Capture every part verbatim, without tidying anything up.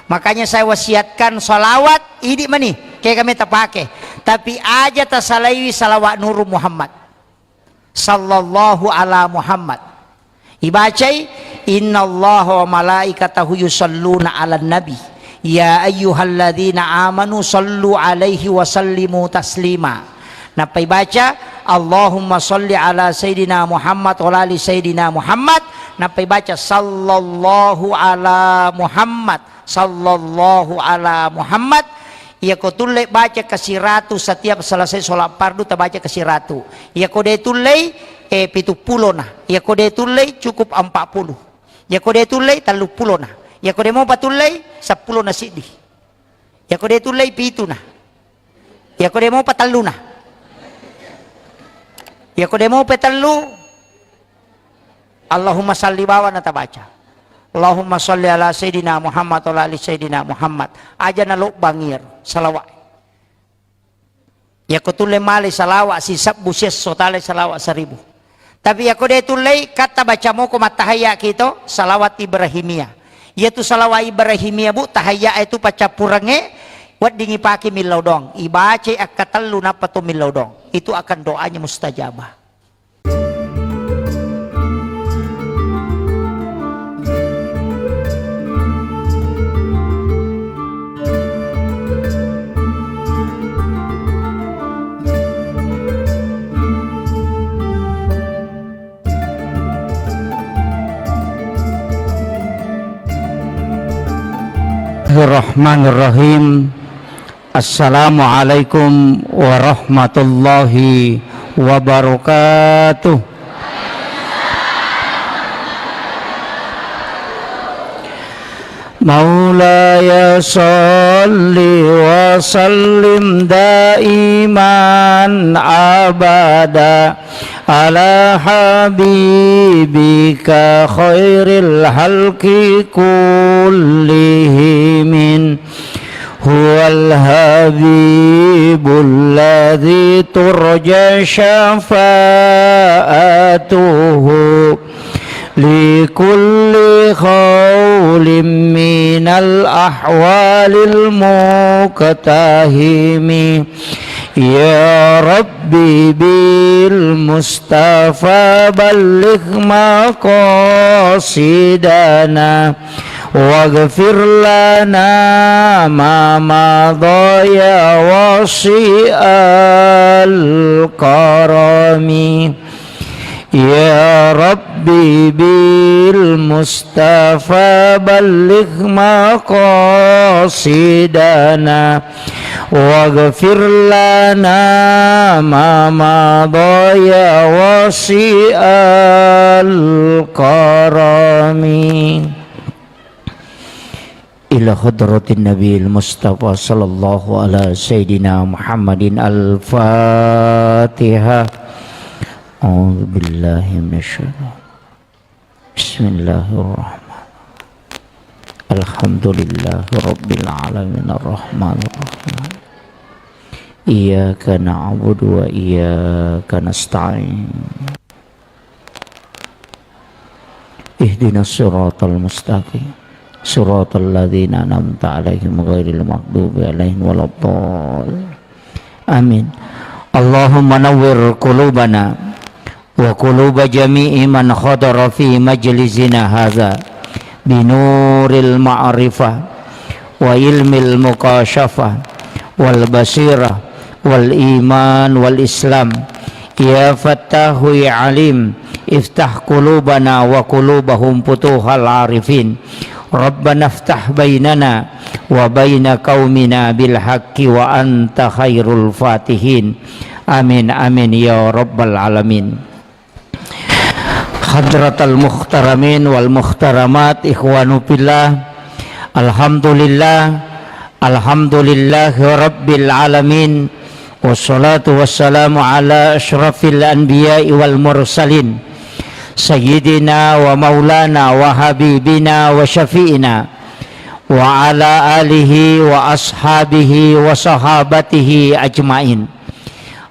Makanya saya wasiatkan salawat, idi mani, kega meta pake. Tapi aja tasalaiwi salawat Nuru Muhammad. Sallallahu ala Muhammad. Ibacai, "Innallaha wa malaikatahu yusalluna 'alan nabi. Ya ayyuhalladzina amanu sallu 'alaihi wa sallimu taslima." Nappa ibaca, "Allahumma salli ala Sayyidina Muhammad wa ala ali Sayyidina Muhammad." Nappa ibaca, "Sallallahu ala Muhammad, sallallahu ala Muhammad." Iyako tulle baca kasiratu setiap selesai sholat fardu, tabaca kasiratu. Iyako de tullei, eh, pitu pulona. Iyako de tullei, cukup empat puluh. Iyako de tullei, tellu pulona. Iyako de mopa tullei, seppulo na siddi. Iyako de tullei, pituna. Iyako de mopa telluna. Iyako de mopa tellu, Allahumma salli bawana tabaca. Allahumma salli ala Sayyidina Muhammad wa ala ali Sayyidina Muhammad. Aja nalobbangi iyaro salawat. Iyako tulle male salawat sisebbu siesso, tale salawat seribu. Tapi iyako de tullei, katta baca moko mattahayya kito, salawat Ibrahimiyah. Iyatu salawat Ibrahimiyah, Bu, tahayya itu paccappurengnge, weddingi pake millau doang. Ibacai akka tellu nappa to millau doang. Itu akan doanya mustajabah. Bismillahirrahmanirrahim. Assalamualaikum warahmatullahi wabarakatuh. مولاي صل وسلم دائما أبدا على حبيبك خير الخلق كلهم. هو الحبيب الذي ترجى شفاعته لكل هول من الأهوال المقتحم. يا رب بالمصطفى بلغ مقاصدنا واغفر لنا ما مضى يا واسع الكرم. يا رب بالمصطفى بلغ مقاصدنا واغفر لنا ما مضى يا واسع الكرم. إلى حضرة النبي المصطفى صلى الله على سيدنا محمد الفاتحة. أعوذ بالله من الشيطان. بسم الله الرحمن الرحيم. الحمد لله رب العالمين الرحمن الرحيم. إياك نعبد وإياك نستعين. اهدنا الصراط المستقيم. صراط الذين أنعمت عليهم غير المغضوب عليهم ولا الضالين. آمين. اللهم نور قلوبنا وقلوب جميع من حضر في مجلسنا هذا بنور المعرفة وعلم المكاشفة والبصيرة والإيمان والإسلام. يا فتاح يا عليم، افتح قلوبنا وقلوبهم فتوح العارفين. ربنا افتح بيننا وبين قومنا بالحق وأنت خير الفاتحين. آمين، آمين يا رب العالمين. حضرة المحترمين والمحترمات، إخوان في الله، الحمد لله، الحمد لله رب العالمين، والصلاة والسلام على أشرف الأنبياء والمرسلين، سيدنا ومولانا وحبيبنا وشفيعنا وعلى آله وأصحابه وصحابته أجمعين.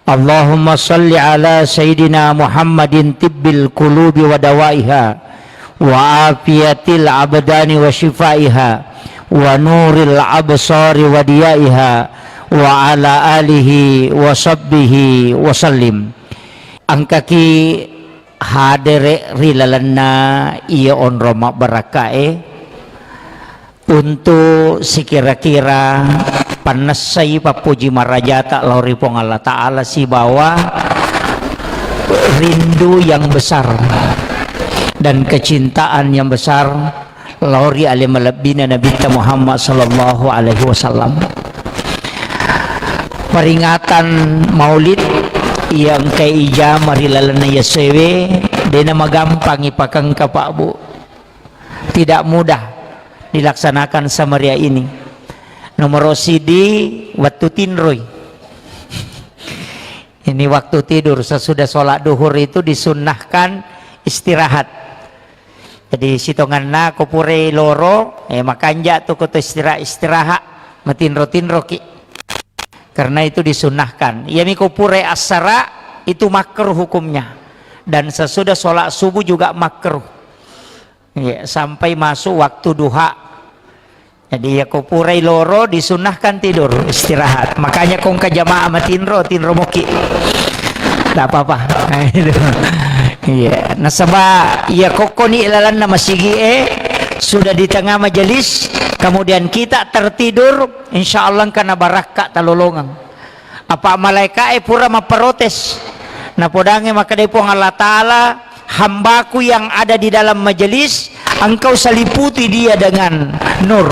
اللهم صل على سيدنا محمد طب القلوب ودوائها وعافية الأبدان وشفائها wa nuril absari wa diyaiha wa ala alihi wa sahbihi wa sallim. Engkaki hadere ri lalenna iya onrong mabbarakkae, untu sikira-kira pannessai pappuji marajata lao ri Puang Allah Ta'ala sibawa rindu yang besar dan kecintaan yang besar lao ri ale malebbina Nabitta Muhammad sallallahu alaihi wasallam. Peringatan Maulid yang engka ijama ri lalenna yasewe dena magampang ipakengka, Pak, Bu. Tidak mudah dilaksanakan samaria ini. Nomor sidi, wettu tinroi. Ini waktu tidur, sesudah sholat duhur itu disunnahkan istirahat. Jadi sitonganna ko purai loro, eh, makanja tu ko to istirahat, istirahat, matinro-tinroki. Karena itu disunnahkan. Iyami ko purai assara itu makruh hukumnya. Dan sesudah sholat subuh juga makruh. Iya, sampai masuk waktu duha. Jadi, ya, ko purai loro, disunnahkan tidur, istirahat. Makanya ko engka jamaah matinro, tinro moki. Tidak apa-apa. Nah, itu. Iya, nasaba iya kokkoni lalanna masigi e, sudah di tengah majelis, kemudian kita tertidur, insya Allah engka na barakka talolongeng. Apa malaika e pura mapprotes. Napodangnge makkedai Puang Allah Ta'ala, "Hambaku yang ada di dalam majelis, engkau seliputi dia dengan nur."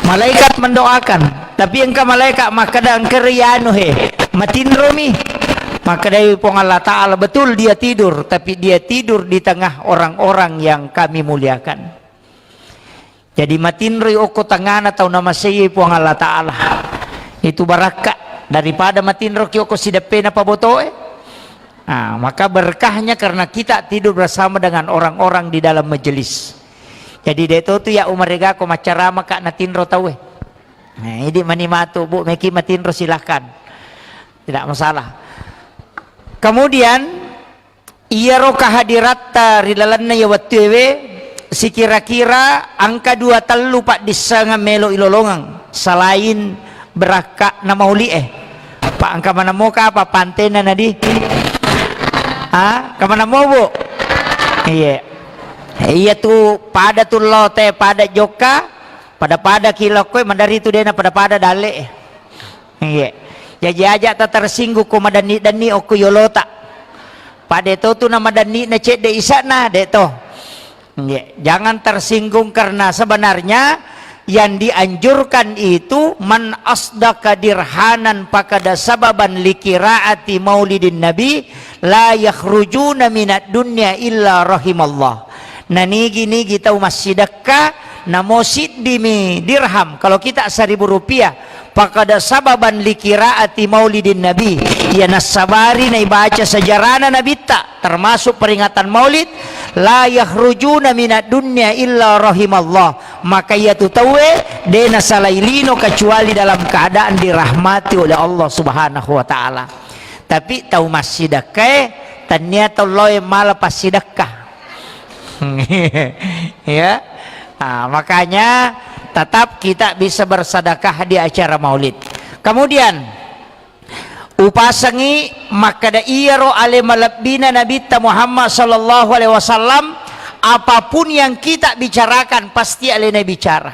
Malaikat mendoakan, tapi engka malaikat makkeda, "Engka ri anu he, matinromi." Makkedai Puang Allah Ta'ala, "Betul dia tidur, tapi dia tidur di tengah orang-orang yang kami muliakan." Jadi matinroi okko tengana tau namasei Puang Allah Ta'ala. Itu barakka daripada matinroki okko sideppena pabotoe. Nah, maka berkahnya karena kita tidur bersama dengan orang-orang di dalam majelis. Jadi de to tu ya umaregako maccarama ka natinro tauwe. Nah, idi mani matu, Bu, meki matinro silahkan. Tidak masalah. Kemudian, iyaro kehadiratta ri lalenna iya wettuewe, sikira-kira engka dua tellu paddissengeng melo ilolongeng selain berakka na mauli'e. Pa engka manammo ka apa pantena nadi? Ha? Engka manammo, Bu? Iya. Iya tu pada tu lote, pada jokka, pada-pada kilokkoe, madari tu dena pada-pada dalle. Iya. Jaji aja ta tersinggung ko madanni-danni okko yolota. Pade to tu na madanni na cedde isana, de to. Iya. Jangan tersinggung karena sebenarnya yang dianjurkan itu man asdaka dirhanan pakada sababan likiraati maulidin nabi la yakhrujuna minad dunya illa rahimallah. Nanigi-nigi tau massidekka, namo siddimi dirham, kalau kita seribu rupiah, pakada sababan likiraati maulidin nabi, iya nassabari naibaca sejarahna nabitta, termasuk peringatan maulid, la yakhrujuna minad dunya illa rahimallah, maka iyatu tauwe de nasalai lino kecuali dalam keadaan dirahmati oleh Allah Subhanahu wa Ta'ala. Tapi tau massidekkae, tania tau loe mala passidekka. Ya. Ah, makanya tetap kita bisa bersedekah di acara maulid. Kemudian, upasengi makkeda iyaro ale malebbina Nabitta Muhammad sallallahu alaihi wasallam, apapun yang kita bicarakan pasti alena bicara.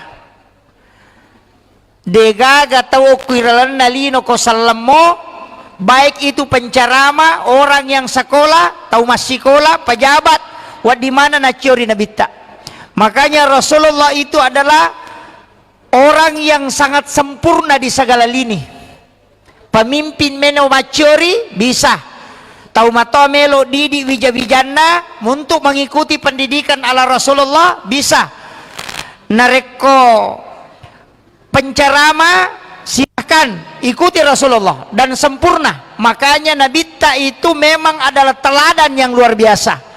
Degaga tau okko iralenna lino ko sellemmo, baik itu pencerama, orang yang sekolah, tau massikola, pejabat, wedding maneng nacciori nabitta. Makanya Rasulullah itu adalah orang yang sangat sempurna di segala lini. Pemimpin melo macciori, bisa. Tau matoa melo didi wija-wijanna untuk mengikuti pendidikan ala Rasulullah, bisa. Narekko pencerama, silahkan ikuti Rasulullah dan sempurna. Makanya nabitta itu memang adalah teladan yang luar biasa.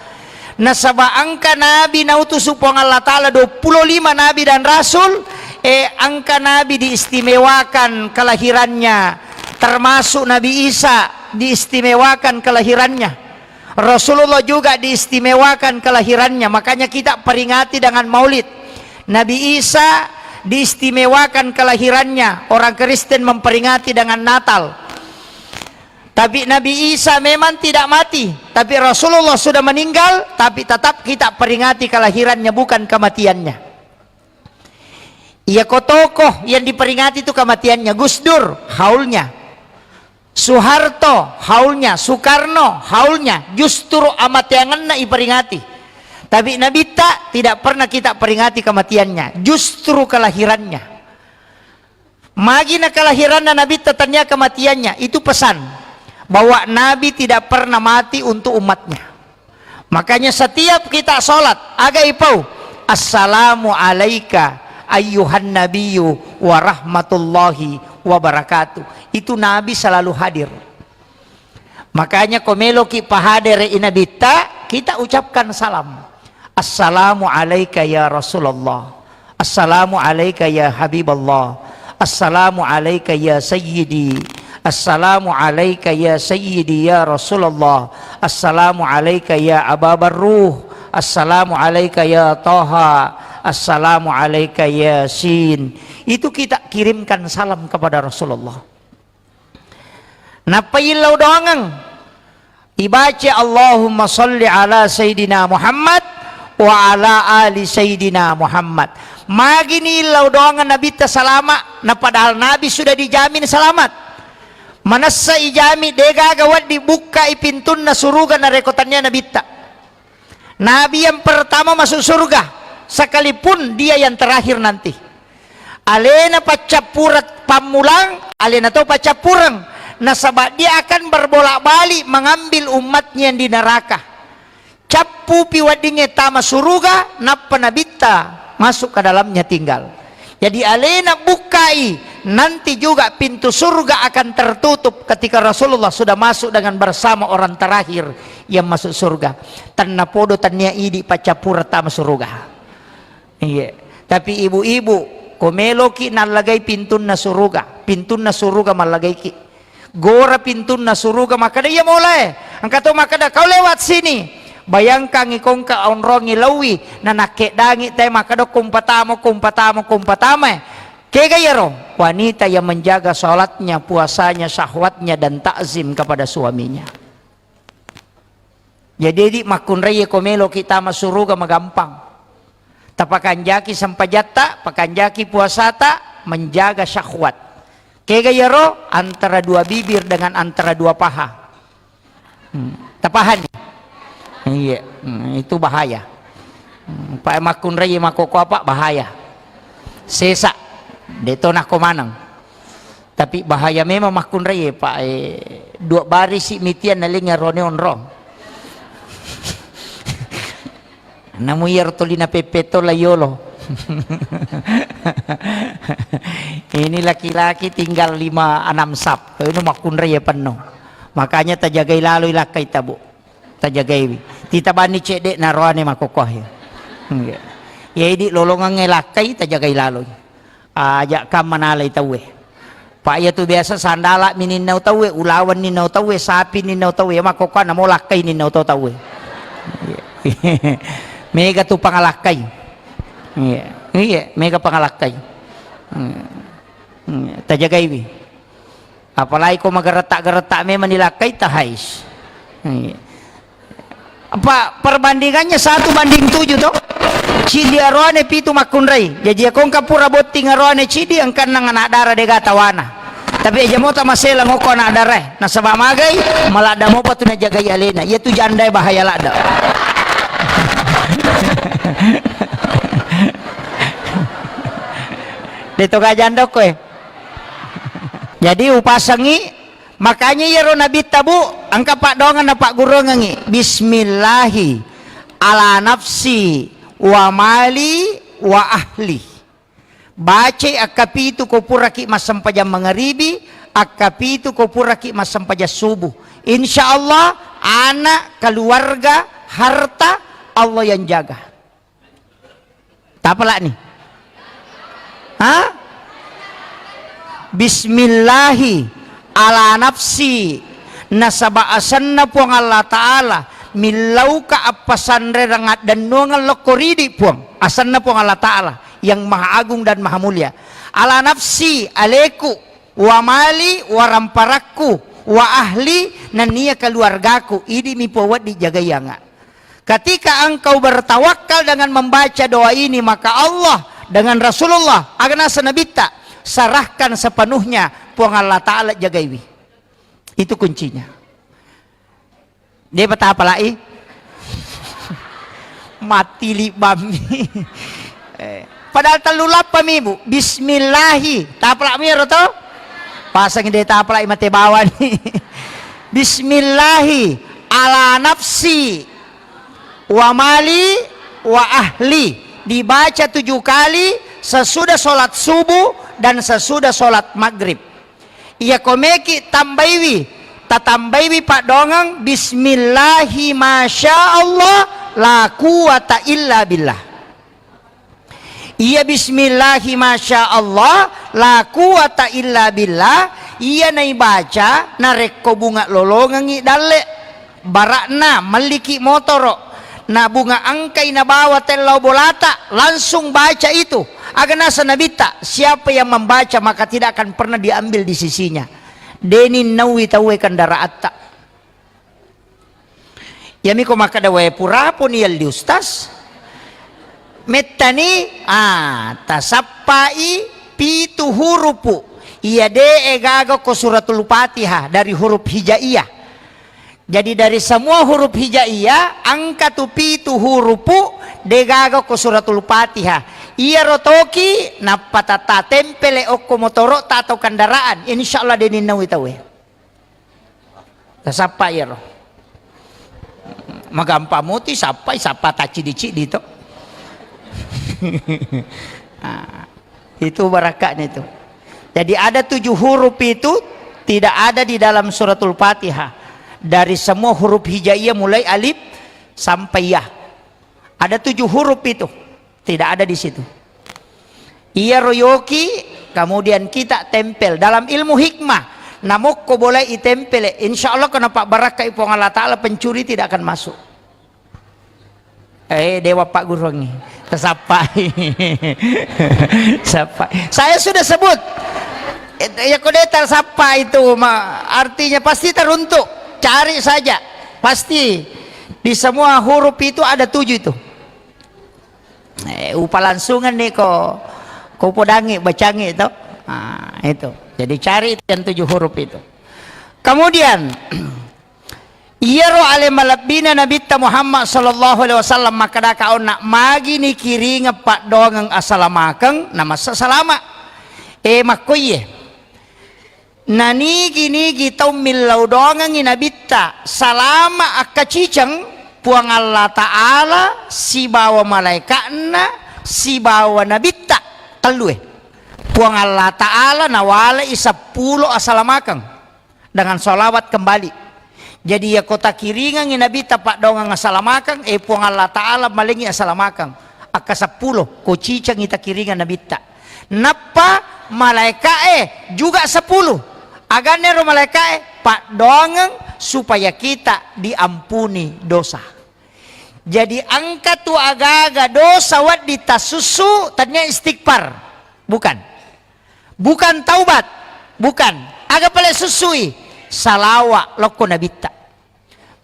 Nasaba engka nabi nautusu Puang Allah Ta'ala, dua puluh lima nabi dan rasul, eh, engka nabi diistimewakan kelahirannya, termasuk Nabi Isa diistimewakan kelahirannya. Rasulullah juga diistimewakan kelahirannya, makanya kita peringati dengan maulid. Nabi Isa diistimewakan kelahirannya. Orang Kristen memperingati dengan Natal. Tapi Nabi Isa memang tidak mati, tapi Rasulullah sudah meninggal, tapi tetap kita peringati kelahirannya, bukan kematiannya. Iya ko tokoh yang diperingati itu kematiannya, Gus Dur, haulnya. Soeharto, haulnya. Soekarno, haulnya. Justru amateangenna iperingati. Tapi Nabitta tidak pernah kita peringati kematiannya, justru kelahirannya. Magi na kelahiranna Nabitta tania kematiannya, itu pesan bahwa Nabi tidak pernah mati untuk umatnya. Makanya setiap kita sholat, aga ipau, "Assalamu alaika ayyuhan nabiyyu wa rahmatullahi wa barakatuh." Itu Nabi selalu hadir. Makanya ko meloki pahadere i Nabitta, kita ucapkan salam. "Assalamu alaika ya Rasulullah. Assalamu alaika ya Habiballah. Assalamu alaika ya Sayyidi. Assalamu alaika ya Sayyidi ya Rasulullah. Assalamu alaika ya Aba Barruh. Assalamu alaika ya Taha. Assalamu alaika ya Sin." Itu kita kirimkan salam kepada Rasulullah. Nappa illau doangeng. Ibaca, "Allahumma salli ala Sayyidina Muhammad wa ala ali Sayyidina Muhammad." Magini illau doangeng Nabitta salama, na padahal Nabi sudah dijamin selamat. Manessa ijami, degaga wedding bukkai pintunna suruga narekko tania Nabitta. Nabi yang pertama masuk surga, sekalipun dia yang terakhir nanti. Alena paccappureng pammulang, alena to paccappureng, nasaba dia akan berbolak-balik mengambil umatnya yang di neraka. Cappupi weddingnge tama suruga, nappa Nabitta masuk ke dalamnya tinggal. Jadi alena bukkai, nanti juga pintu surga akan tertutup ketika Rasulullah sudah masuk dengan bersama orang terakhir yang masuk surga. Tennapodo tania idi paccappureng tama suruga. Iya. Tapi ibu-ibu, ko meloki nallagai pintunna suruga, pintunna suruga mallagaiki. Gora pintunna suruga, makkeda, "Iya molae." Engka to makkeda, "Kau lewat sini." Bayangkangi kongka onrongi lauwi, nanakkeddangi te makkeda, "Kumpatamo, kumpatamo, kumpatamae." Kega iyaro? Wanita yang menjaga sholatnya, puasanya, syahwatnya, dan takzim kepada suaminya. Jadi, idi makkunrai ko meloki tama suruga magampang. Tapakanjaki sempajatta, pakanjaki puasata, menjaga syahwat. Kega iyaro? Antara dua bibir dengan antara dua paha. Hmm. Tapahani? Iya. Hmm, itu bahaya. Hmm, pa makkunrai makoko apa? Bahaya. Sesa. Deto nako maneng. Tapi bahaya memang makkunrai, Pak, eh, dua barisi mitian nalengngi arone onrong. Namu iyaro tolina peppetto la yolo. Ini laki-laki tinggal lima enam sap. Ini makkunrai ya penno. Makanya tajagai laloi lakkai tabu. Tajagaiwi. Titabanni cedde naroane makokohe. Iya. Ya idi lolongangnge lakkai tajagai laloi. Aja' kamma nalai tauwe. Pa' iyatu biasa sandala' mi ninnau tauwe, ulaweng ninnau tauwe, sapi ninnau tauwe, iya makkokkoe namo lakkai ninnau to tauwe. Iya. Mega tu pangalakkai. Iya. Iya, mega pangalakkai. Hmm. Hmm. Tajagaiwi. Apalagi ko magaretta-garetta memang nilakkai tahais. Iya. Apa perbandingannya satu banding tujuh to? Cidi aroane pitu makkunrai. Jaji, iya ko engka pura botting aroane cidi, engka enneng anak dara dega tawana. Tapi aja mota masela ngoko anak dara, nasaba magai, maladda mopa tu najagai alena. Iya tu jandae bahaya ladda. Deto ga janda koe. Jadi upasengi, makanya iyaro Nabitta, Bu, engka paddoangeng napagguruangengngi, "Bismillahi ala nafsi wa mali wa ahli." Bacai akkapitu ko puraki massempajang mangaribi, akkapitu ko puraki massempajang subuh. Insya Allah, anak, keluarga, harta, Allah yang jaga. Tapala'ni? Ha? Bismillahi ala nafsi, nasaba asenna Puang Allah Ta'ala, millauka appasanrereng addennuangeng lokko ridi Puang, asenna Puang Allah Ta'ala. yang Maha Agung dan Maha Mulia. "Ala nafsi, aleku, wa mali, wa ramparakku, wa ahli, nennia keluargaku, idi mi puwedding jagaianga." Ketika engkau bertawakal dengan membaca doa ini, maka Allah dengan Rasulullah, aga naseng Nabitta, serahkan sepenuhnya, Puang Allah Ta'ala jagaiwi. Itu kuncinya. Depa tapalai? Mati libammi. Eh, padahal tellu lappa mi, Bu. Bismillahi. Tapalak mi ero to? Pasang de tapalai mate bawani. Bismillahi ala nafsi wa mali wa ahli. Dibaca tujuh kali sesudah sholat subuh dan sesudah sholat maghrib. Iya komeki tambaiwi, tatambaiwi paddoangeng, "Bismillahi masya Allah, la quwata illa billah." Iya bismillahi masya Allah, la quwata illa billah, iya naibaca narekko bunga lolongengngi dalle. Bara'na melliki motoro, na bunga engkai nabawa tellau bolata, langsung baca itu. Aga naseng Nabitta, siapa yang membaca maka tidak akan pernah diambil di sisinya. Deni naui tauwe kendaraatta. Yamiko makkeda, "Wae puraponi yalli Ustaz." Mettani, ah, tasappai pitu hurupu. Iya de'e gaga ko suratul Fatihah dari huruf hijaiyah. Jadi, dari semua huruf hijaiyah, engka tu pitu hurupu degaga ko suratul Fatihah. Iyaro toki nappa tata tempele okko motoro'ta atau kendaraan, insya Allah deninnauwi tauwe. Tasappa iyaro. Magampang moti sappai, sappa taccidi-cidi to. Ah. Itu barakatnya itu. Jadi ada tujuh huruf itu tidak ada di dalam suratul Fatihah. Dari semua huruf hijaiyah mulai alif sampai ya. Ada tujuh huruf itu. Tidak ada di situ. Iya royoki, kemudian kita tempel. Dalam ilmu hikmah, namokko boleh itempel. Insya Allah kenapa barakah Puang Allah Ta'ala, pencuri tidak akan masuk. Eh, dewa Pak Gurungi. Tasappai. Sappai. Saya sudah sebut. Eh, ya kode tasappa itu, ma-, artinya pasti teruntuk. Cari saja. Pasti. Di semua huruf itu ada tujuh itu. Eh, upa langsungan nih ko, ko podangi, bacangi itu. Ah, itu. Jadi cari itu yang tujuh huruf itu. Kemudian, Iyaro ale malebbina Nabitta Muhammad sallallahu alaihi wasallam makkadaka onna, magi nikiringeng paddoangeng asalamakeng, namassa salama. E makkoiye. Nanigi-nigi tau millau doangengngi Nabitta salama akkaciceng, Puang Allah Ta'ala sibawa malaeka'na sibawa Nabitta tellue. Puang Allah Ta'ala nawalai seppulo asalamakeng. Dengan sholawat kembali. Jadi, iya ko takiringengngi Nabitta paddoangeng asalamakeng, eh, Puang Allah Ta'ala malengngi asalamakeng. Akka seppulo, ko cicengngi takiringeng Nabitta. Nappa malaeka'e juga sepuluh. Aganna ero malaeka'e? Paddoangeng supaya kita diampuni dosa. Jadi, engka tu agaga dosa wedding tasussu, tania istighfar. Bukan. Bukan taubat, bukan. Aga pale sussui? Salawa lokko Nabitta.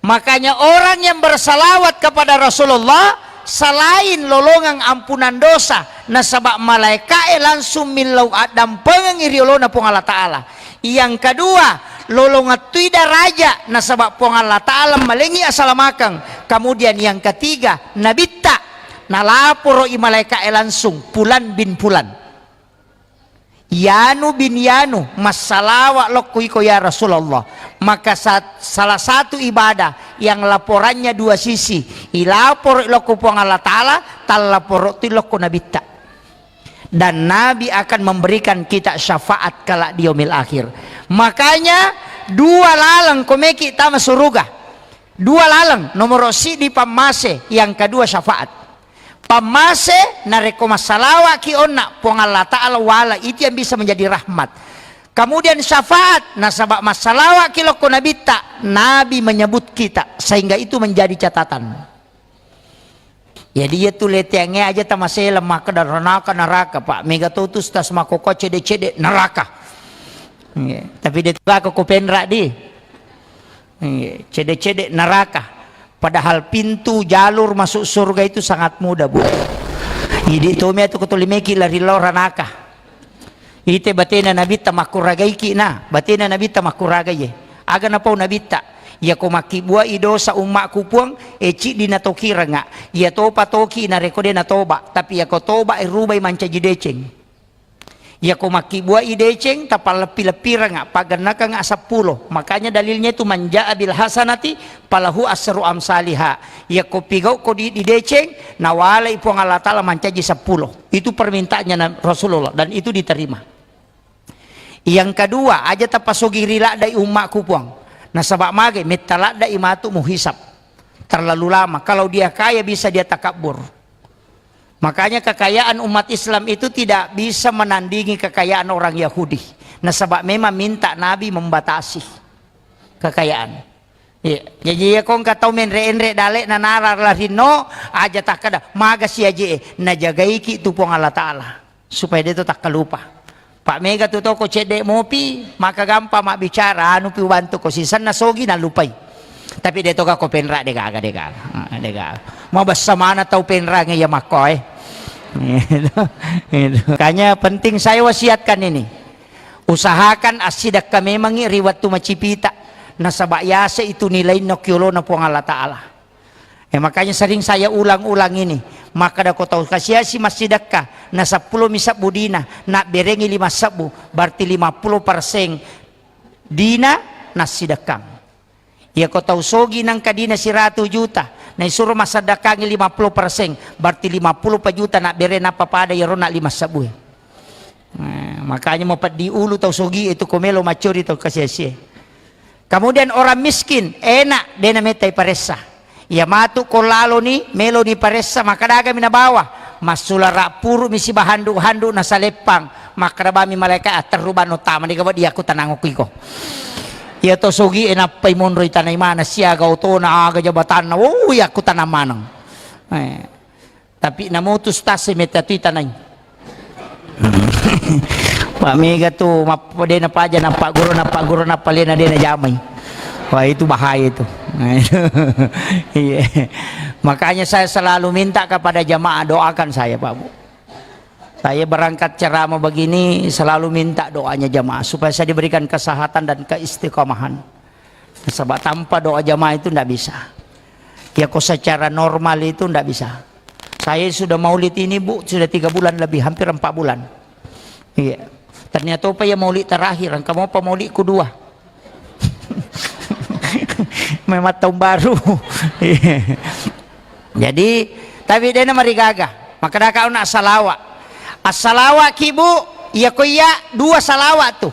Makanya orang yang bersalawat kepada Rasulullah selain lolongang ampunan dosa, nasaba malaeka'e langsung millau addampengengngi ri olona Puang Allah Ta'ala. Yang kedua, lolongettui daraja, nasaba Puang Allah Ta'ala malengngi asalamakeng. Kemudian yang ketiga, Nabitta nalaporo'i malaeka'e langsung, Fulan bin Fulan. Yanu bin Yanu, massalawa lokku iko ya Rasulullah. Maka sa-, salah satu ibadah yang laporannya dua sisi, ilaporo lokku Puang Allah Ta'ala, tallaporo tu lokku Nabitta. Dan Nabi akan memberikan kita syafaat kelak di yaumil akhir. Makanya dua laleng komeki tama suruga. Dua laleng, nomoro sidi pammase, yang kedua syafaat. Pammase, narekko massalawaki onna, Puang Allah Ta'ala wala, itu yang bisa menjadi rahmat. Kemudian syafaat, nasaba massalawaki lokko Nabitta, Nabi menyebut kita, sehingga itu menjadi catatan. Jadi, iya tu leteangnge aja tamaseleng makkeda ranaka naraka, Pak. Mega to tu stas makkokkoe cede-cede neraka. Iya. Tapi de' tu gako ko penra di. Iya, cede-cede neraka. Padahal pintu jalur masuk surga itu sangat mudah, Bu. Idi' tommi atu ko tuli meki lari lao ranaka. Ite batena Nabitta makkuragaiki na, batena Nabitta makkuragai ye. Aga napau Nabitta? Iyako makkibbuai dosa ummakku Puang, e ciddi natokirengnga. Iya topa toki narekko de' natoba, tapi iyako toba e rubai mancaji deceng. Iyako makkibbuai deceng, tapalleppi-leppirengnga, paggennakengnga seppulo. Makanya dalilnya itu, "Man jaa bil hasanati falahu asru amsaliha." Iyako pigau ko di, di deceng, nawalai Puang Allah Taala mancaji seppulo. Itu permintaannya Na-, Rasulullah, dan itu diterima. Yang kedua, aja tapasogi ri laddai ummakku Puang. Nasaba mage, metta laddai matu muhisab. Terlalu lama. Kalau dia kaya, bisa dia takabur. Makanya kekayaan umat Islam itu tidak bisa menandingi kekayaan orang Yahudi. Nasaba memang minta Nabi membatasi kekayaan. Iya. Jadi, iya, ko engka tau menre-enre dale nanara larinno, aja takkeda, "Magasi aje e." Najagaiki tu Puang Allah Taala supaya de' to takkalupa. Pak, mega tu toko cedde mopi, maka gampang mabbicara, anu pi ubantu ko sisenna sogi nalupai. Tapi de' to gako penra, de' gaga, de' gaga. Ah, de' gaga. Mabessa mana tau penra nge iya makko e. Itu, itu. Makanya penting saya wasiatkan ini. Usahakan assidekka memangi ri wettu macipita, nasaba yase itu nilainna ki olona Puang Allah Taala. Eh, makanya sering saya ulang-ulang ini. Makkeda ko tau kasiasi massidekka, na seppulo mi sebbu dina, nabberengi lima sebbu, berarti lima puluh persen dina nassidekkang. Iya ko tau sogi nangka dina siratu juta, naisuro masseddekangi lima puluh persen, berarti lima puluh pa juta nabbere nappa pada iyaro na lima sebbu e. Nah, makanya mapeddi ulu tau sogi itu ko melo maccori tau kasiasi e. Kemudian orang miskin, enak, de' namettai paressa. Iya matu ko laloni, meloni paressa, makkeda agami nabawa. Massulara puru mi sibahandu-handu nasaleppang. Makkeda bami malaikat, "Atterru banno tama de' gawa diakku tanang okko iko." Iya to sogi e nappai monroi tanai mana siaga otona aga jabatanna. Oh, yakku tanang maneng. Eh. Tapi namutus tase metta tui tanai. Pak mega tu map-, de' napaja nappa guru, nappa guru, nappa lena de' najamai. Wah, itu bahaya itu. Iya. Makanya saya selalu minta kepada jamaah doakan saya, Pak Bu. Saya berangkat ceramah begini selalu minta doanya jamaah supaya saya diberikan kesehatan dan keistiqomahan. Sebab tanpa doa jamaah itu ndak bisa. Ya, kok secara normal itu ndak bisa. Saya sudah maulid ini, Bu, sudah tiga bulan lebih, hampir empat bulan. Iya. Ternyata apa ya maulid terakhir, engka mau apa maulid kedua? Memang tahun baru. Iya. Jadi, tapi de' namarigaga. Maka daka' una' salawat. Assalawat ki, Bu, iya ko iya dua salawat tu.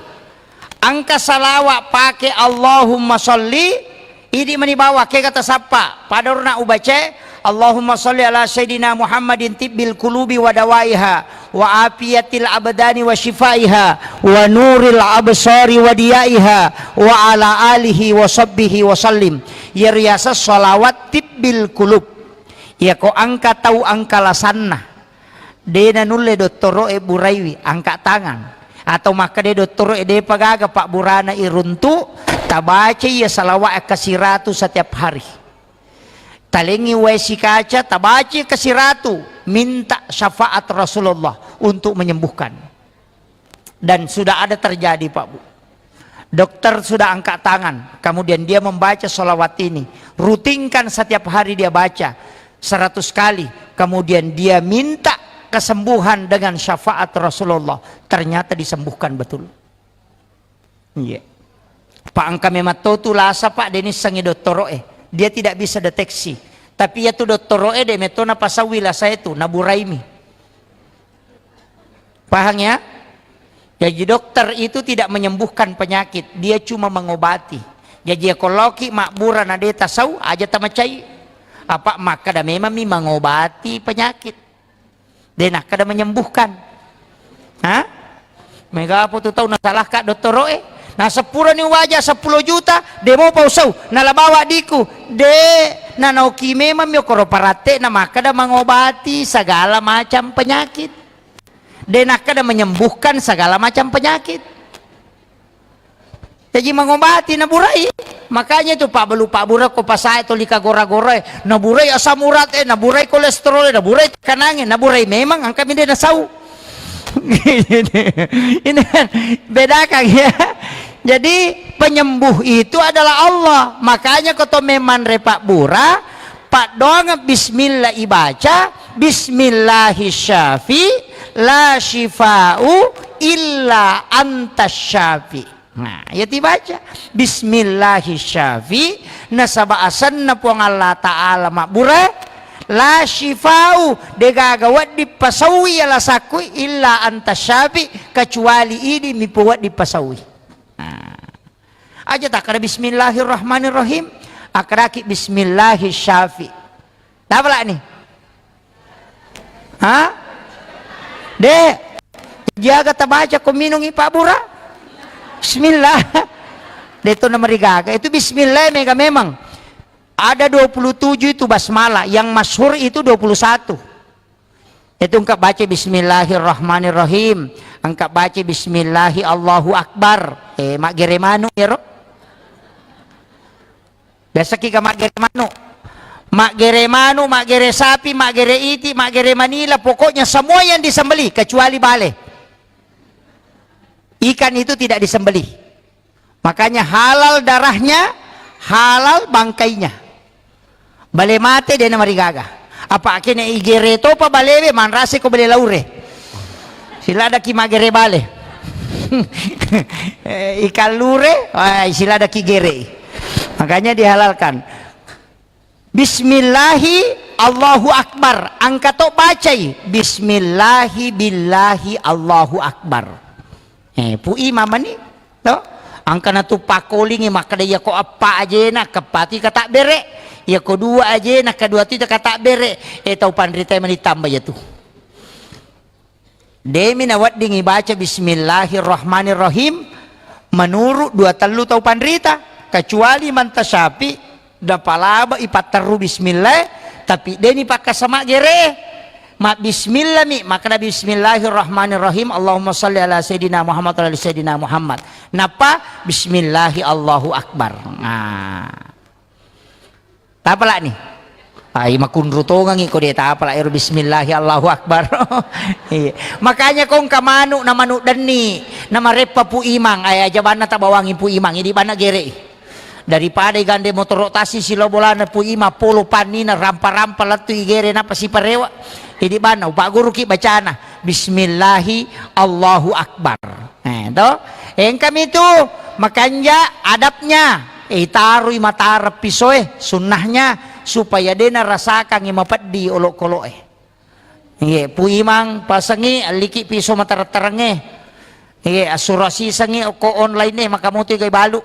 Engka salawat pake Allahumma sholli, idi' mani bawang, kega tasappa. Pada urna ubaca, Allahumma sholli ala sayyidina Muhammadin tibbil qulubi wa dawaiha, wa afiyatil abdani wa shifaiha, wa nuril absari wa diyaiha, wa ala alihi wa sahbihi wa sallim. Iya riaseng salawat tibbil qulub. Iya ko engka tau engka lasanna. De' nanulle dottoro'e buraiwi, angkat tangan. Atau makkeda dottoro'e de'pa gaga pabburana iruntu, tabaca iya salawat kasiratu setiap hari. Talengngi wae sikaca, tabaca kasiratu, minta syafaat Rasulullah untuk menyembuhkan. Dan sudah ada terjadi, Pak Bu. Dokter sudah angkat tangan, kemudian dia membaca salawat ini. Rutinkan setiap hari dia baca seratus kali. Kemudian dia minta kesembuhan dengan syafaat Rasulullah. Ternyata disembuhkan betul. Iya. Pak, engka memang to tu lasa, Pak, de' nissengngi dottoro'e. Dia tidak bisa deteksi. Tapi iya tu dottoro'e de' metto napasaui lasa itu, naburaimi. Paham ya? Jadi dokter itu tidak menyembuhkan penyakit, dia cuma mengobati. Jadi ya, ko laoki mabbura na de' tasau, aja tamacai. Apa makkeda memang mi mengobati penyakit. De' nakkeda menyembuhkan. Hah? Mega apa tu tau nasalahka dottoro'e? Naseppurani uwaja seppulo juta, de mopa usau, nala bawa diku, de, nanaoki memang mi okoro paratte'na makkeda mangobati segala macam penyakit. De nakkeda menyembuhkan segala macam penyakit. Jaji mangobati naburai. Makanya itu pabbalu pabbura ko pasae toli kagora-gorae, naburai asam urat e, naburai kolesterol e, naburai tekanange, naburai memang angka mi de nasau. Ini kan bedakan ya. Jadi penyembuh itu adalah Allah. Makanya ko to memang repak bura, paddoang bismillah ibaca, bismillahi syafi, la syifa'u illa anta syafi. Nah, ya tibaca bismillahi syafi, nasaba asenna Puang Allah Ta'ala mabbura, la syifa'u, degaga wedding pasaui ya lasakku, illa anta syafi, kecuali idi mi pewedding pasaui. Nah. Aja takkada bismillahirrahmanirrahim, akkaraki bismillahi syafi. Tapalani? Ha? De, jaga tabaca ko minungi pabbura. Bismillah. De to namarigaga. Itu bismillah mega memang. Ada dua puluh tujuh itu basmalah, yang masyhur itu dua puluh satu. Itu engka baca bismillahirrahmanirrahim, engka baca bismillahi Allahu Akbar. Eh, maggere manu ero. Biasa ki ga maggere manu. Maggere manu, maggere sapi, maggere iti, maggere manila, pokoknya semua yang disembelih kecuali bale. Ikan itu tidak disembelih. Makanya halal darahnya, halal bangkainya. Bale mate de namarigaga. Apa kene igere topa balewe manrase ko bale laure. Siladaki maggere bale. Eh, ikan lure, wah, siladaki gere. Makanya dihalalkan. Bismillahi Allahu Akbar. Engka to bacai bismillahi billahi Allahu Akbar. Eh, Pu Imam mani to. Engka natu pakkolingi makkeda, iyako eppa ajena keppati katabbere, iyako dua ajena kedua tu katabbere. Eh, tau panrita mani tamba iyatu. Demi nawedding ibaca bismillahirrahmanirrahim menurut dua tellu tau panrita, kecuali manta syafi napalaba ipatterru bismillah, tapi deni pakkasama gere. Ma bismillah mi, makkeda bismillahirrahmanirrahim, Allahumma salli ala sayyidina Muhammad wa ala ali sayyidina Muhammad. Nappa bismillahi Allahu akbar. Nah. Tapalani? Ai, makunru tongangi ko de tapala ero bismillahi Allahu akbar. Iya. Makanya ko engka manu na manu denni, na mareppa Pu Imang, ai aja banna tabawangi Pu Imang, idi banna gerei. Daripada igande motoro tasi silo bolana Pu Imang, polo pannina rampa-rampa lettu igere napa siparewa. Idi banna upagguruki bacana bismillahi Allahu akbar. Eh, to? Engkami tu makanja adabnya. Eh, itarui matareng pisoe, sunnahnya, supaya de narasakangi mapeddi olokoloe. Iye, Pu Imang pasengi alliki piso matareng-tarengnge. Iye, assuro asisengi okko online e, maka motu igai balu.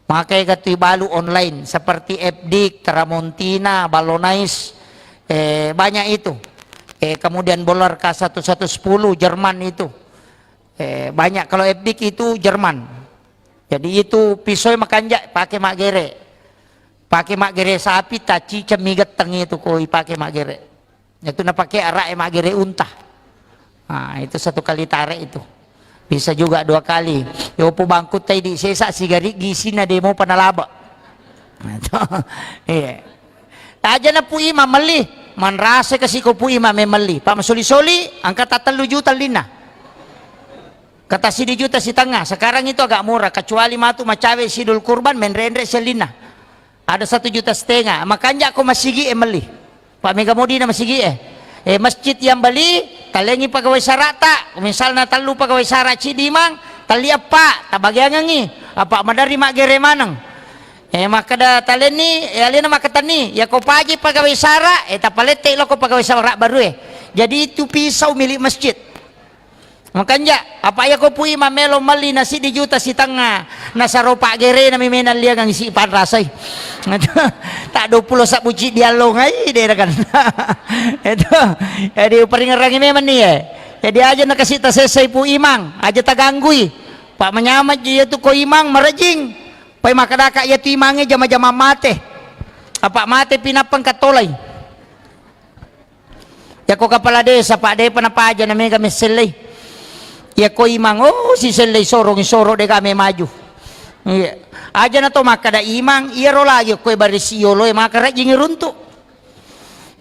Maka iga tu balu online seperti F D I K, Tramontina, Ballonais, eh, banyak itu. Eh, kemudian Boller K satu satu sepuluh Jerman itu. Eh, banyak. Kalau F D I K itu Jerman. Jadi itu pisoe makanja pake maggere. Pake maggere sapi, taciceng mi getteng itu ko ipake maggere. Itu napake ara'e maggere unta. Nah, itu satu kali tarik itu. Bisa juga dua kali. Yopo bangkutta idi sesa sigari gisina demo panalaba. Nah, itu. Iya. Aja na Pu Imang melli, manrasa kasi ko Pu Imang melli. Pak masoli-soli, angka tattellu juta linna. Kata sidi juta sitengnga. Sekarang itu agak murah, kecuali matu macawe sidul kurban, menrenre sellinna. Ada satu juta setengah. Makanja ko masigi e melli. Pak mega modina masigi e. Eh, masjid yang beli, talengi pegawai sarata. Misalna tellu pegawai sara cidi mang, telli eppa, tabagiangengi. Apa madari maggere maneng. Eh, makkeda talenni, eh, alena makkatenni, yako paji pegawai sara, eh, tapalette loko pegawai sara baru e. Jadi itu pisau milik masjid. Makanja, apa yako Pu Imang melo melli na siddi juta sitengnga, nasaro paggerena mi menang liangang isi panrasai. Tak dua puluh sabbu cidi allongai dera kan. Itu. Jadi uperingerangi memang ni e. Jadi aja nakasi tasessai Pu Imang, aja taganggui. Pak manyameng ji iyatu ko imang marejing. Pai makkedaka iyatu imangnge jama-jama mate. Apa mate pinappa engka tolai. Yako kepala desa, Pak, depa napaja na mega messellei. Yako imang, oh, sisellei sorong, soro dega me maju. Iya. Aja na to makkeda imang, iyaro lagi koe barisi yolo e maka rajing runtu.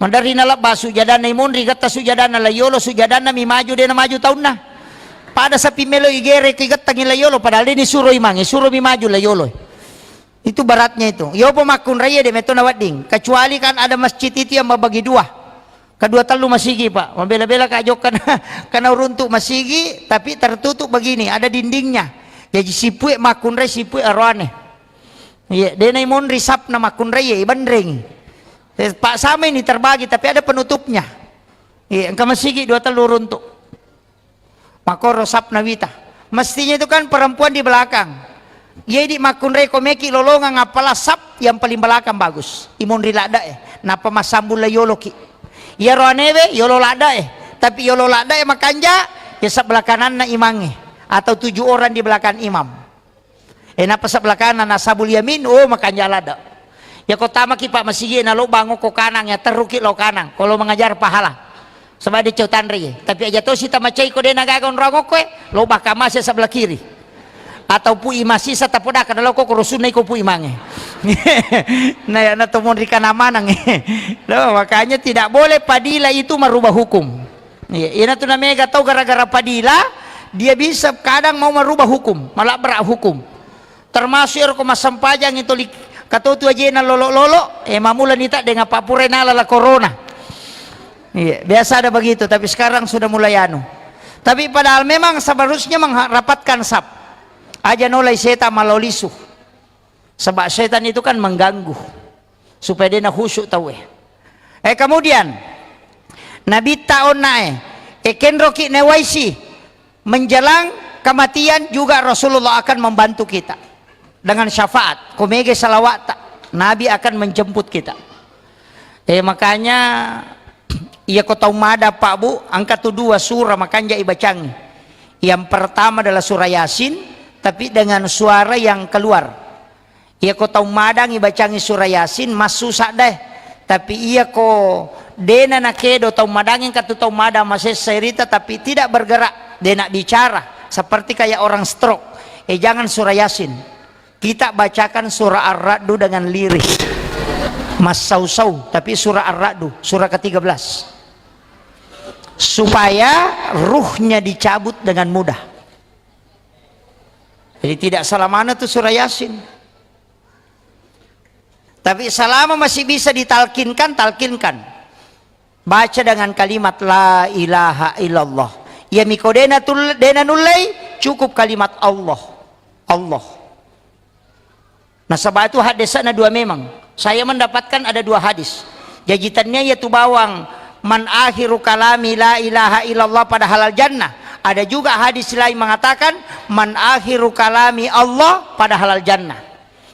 Maderri nalebba sujadanna imonri getta sujadanna la yolo, sujadanna mi maju, de na maju taunna. Pada sapi melo igere ki gettangi la yolo, padahal de ni suro imang, suro mi maju la yolo. Itu beratnya itu. Yopo makkunraie de metto nawedding. Kecuali kan ada masjid itu yang membagi dua. Kedua tellu masigi, Pak. Mabela-bela ka jokka na, kana uruntuk masigi, tapi tertutup begini, ada dindingnya. Jadi sipue makkunrai, sipue aroane. Iya, de na imonri sapna makkunrai, iya, ibenreng. Eh, Pak, sama ini terbagi, tapi ada penutupnya. Iya, engka masigi dua tellu runtuk. Makkoro sapna wita. Mestinya itu kan perempuan di belakang. Iya, idi makkunrai ko meki lolongang, apalah sap yang paling belakang bagus. Imonri ladda e. Nappa massambung la yoloki. Iyaro anewe yolo ladda e. Tapi yolo ladda e makanja, ya sebelah kananna imangnge. Atau tujuh orang di belakang imam. Eh, nappa sebelah kanan, Ashabul Yamin, oh, makanja ladda. Ya, ko tamaki, Pak, masigi na lobang ko kanang, ya terruki lo kanang. Kalau mengajar pahala. Sebab de cau tanre ye. Tapi aja tosi tamacai ko de na gaga onrong ko e, lobang kamase sebelah kiri. Atau pui masisa tapodaka na lo ko korosunna iko pui mange. Nah, ya na to monri kana manang. Loh, makanya tidak boleh padilah itu merubah hukum. Iya, ina tu namega tau gara-gara padila, dia bisa kadang mau merubah hukum, malabrak hukum. Termasuk ero ko massempajang itu li-, katotu ajena lolo-lolo, eh, mamula nita dengan papure nala la corona. Iya, biasa ada begitu, tapi sekarang sudah mulai anu. Tapi padahal memang seharusnya mengharapatkan sap. Aja nolai setan malolisu. Sebab setan itu kan mengganggu supaya de na khusyuk tau e. Eh, kemudian Nabitta onna e, eh, kenroki newaisi menjelang kematian juga Rasulullah akan membantu kita dengan syafaat. Ko mege salawat, Nabi akan menjemput kita. Eh, makanya iya ko tau mada, Pak, Bu, engka tu dua surah makanja ibacangi. Yang pertama adalah surah Yasin, tapi dengan suara yang keluar. Iya ko tau madangi bacangi surah Yasin, massusa deh. Tapi iya ko dena nakedo tau madangi, engka tu tau madang masessa irita, tapi tidak bergerak, dena bicara, seperti kayak orang stroke. Eh, jangan surah Yasin. Kita bacakan surah Ar-Ra'du dengan lirih. Massau-sau, tapi surah Ar-Ra'du, surah ketiga belas. Supaya ruhnya dicabut dengan mudah. Jadi tidak salah mana tu surah Yasin. Tapi selama masih bisa ditalkinkan, talkinkan. Baca dengan kalimat la ilaha illallah. Iya miko dena tul-, dena nullei, cukup kalimat Allah. Allah. Nasaba itu hadisna dua memang. Saya mendapatkan ada dua hadis. Jaji tania iya tu bawang, "Man akhiru kalami la ilaha illallah pada halal jannah." Ada juga hadis lain mengatakan, "Man akhiru kalami Allah pada halal jannah."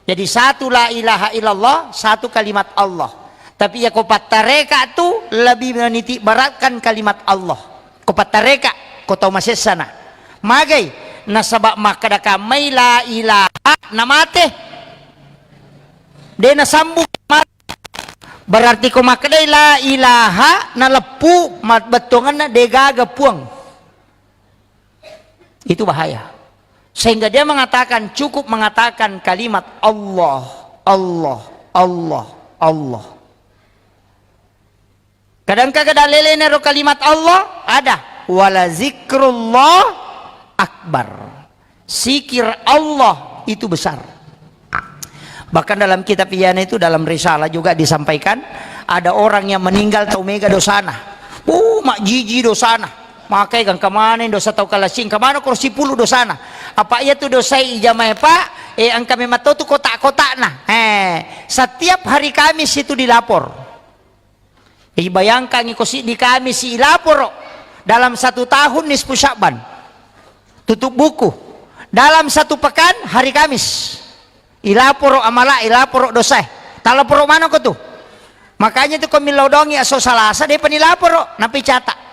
Jadi satu la ilaha illallah, satu kalimat Allah. Tapi iya ko pattareka tu lebih meniti beratkan kalimat Allah. Ko pattareka, ko tau masessana. Magai, nasaba makkeda kammai la ilaha namate. De nasambung mate. Berarti ko makkedai la ilaha naleppu, ma-, bettuanganna degaga puang. Itu bahaya. Sehingga dia mengatakan, cukup mengatakan kalimat Allah, Allah, Allah, Allah. Kadang-kadang lelena ro kalimat Allah, ada. Wala zikrullah akbar. Zikir Allah itu besar. Bahkan dalam kitab iyana itu, dalam risalah juga disampaikan, ada orang yang meninggal tau mega dosana. Uh, majiji dosana. Makai gangka maneng dosa tau kalasing, kamana koro sipulu dosana. Apa iya tu dosai ijamai, Pak? Eh, engka memang tau tu kotak-kotakna. Eh, setiap hari Kamis itu dilapor. Jadi bayangkan iko siddi Kamis ilaporo dalam satu tahun nisfu Sya'ban. Tutup buku. Dalam satu pekan hari Kamis. Ilaporo amala, ilaporo dosae. Talaporo manoko tu. Makanya tu ko millau dongi aso Salasa, depa nilaporo, napi catat.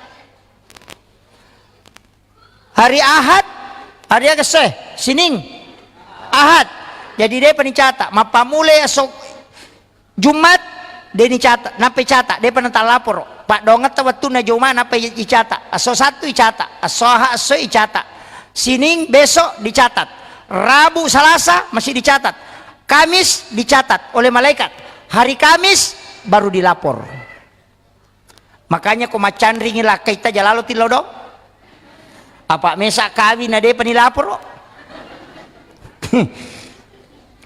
Hari Ahad, Hari aga essoe? Sining, Ahad. Jadi depa nicata. Mappammulai esso Jumat, de nicata, nappa icata, depa natalaporo. Paddoangetta wettunna Jumat, nappa i-, icata. Esso Sattu icata, esso Ahad, esso icata. Sining, besok dicatat. Rabu, Salasa masih dicatat. Kamis dicatat oleh malaikat. Hari Kamis baru dilapor. Makanya ko maccanringi lakkaita, aja lalo tillau do. Apa mesa kawing na depa nilaporo.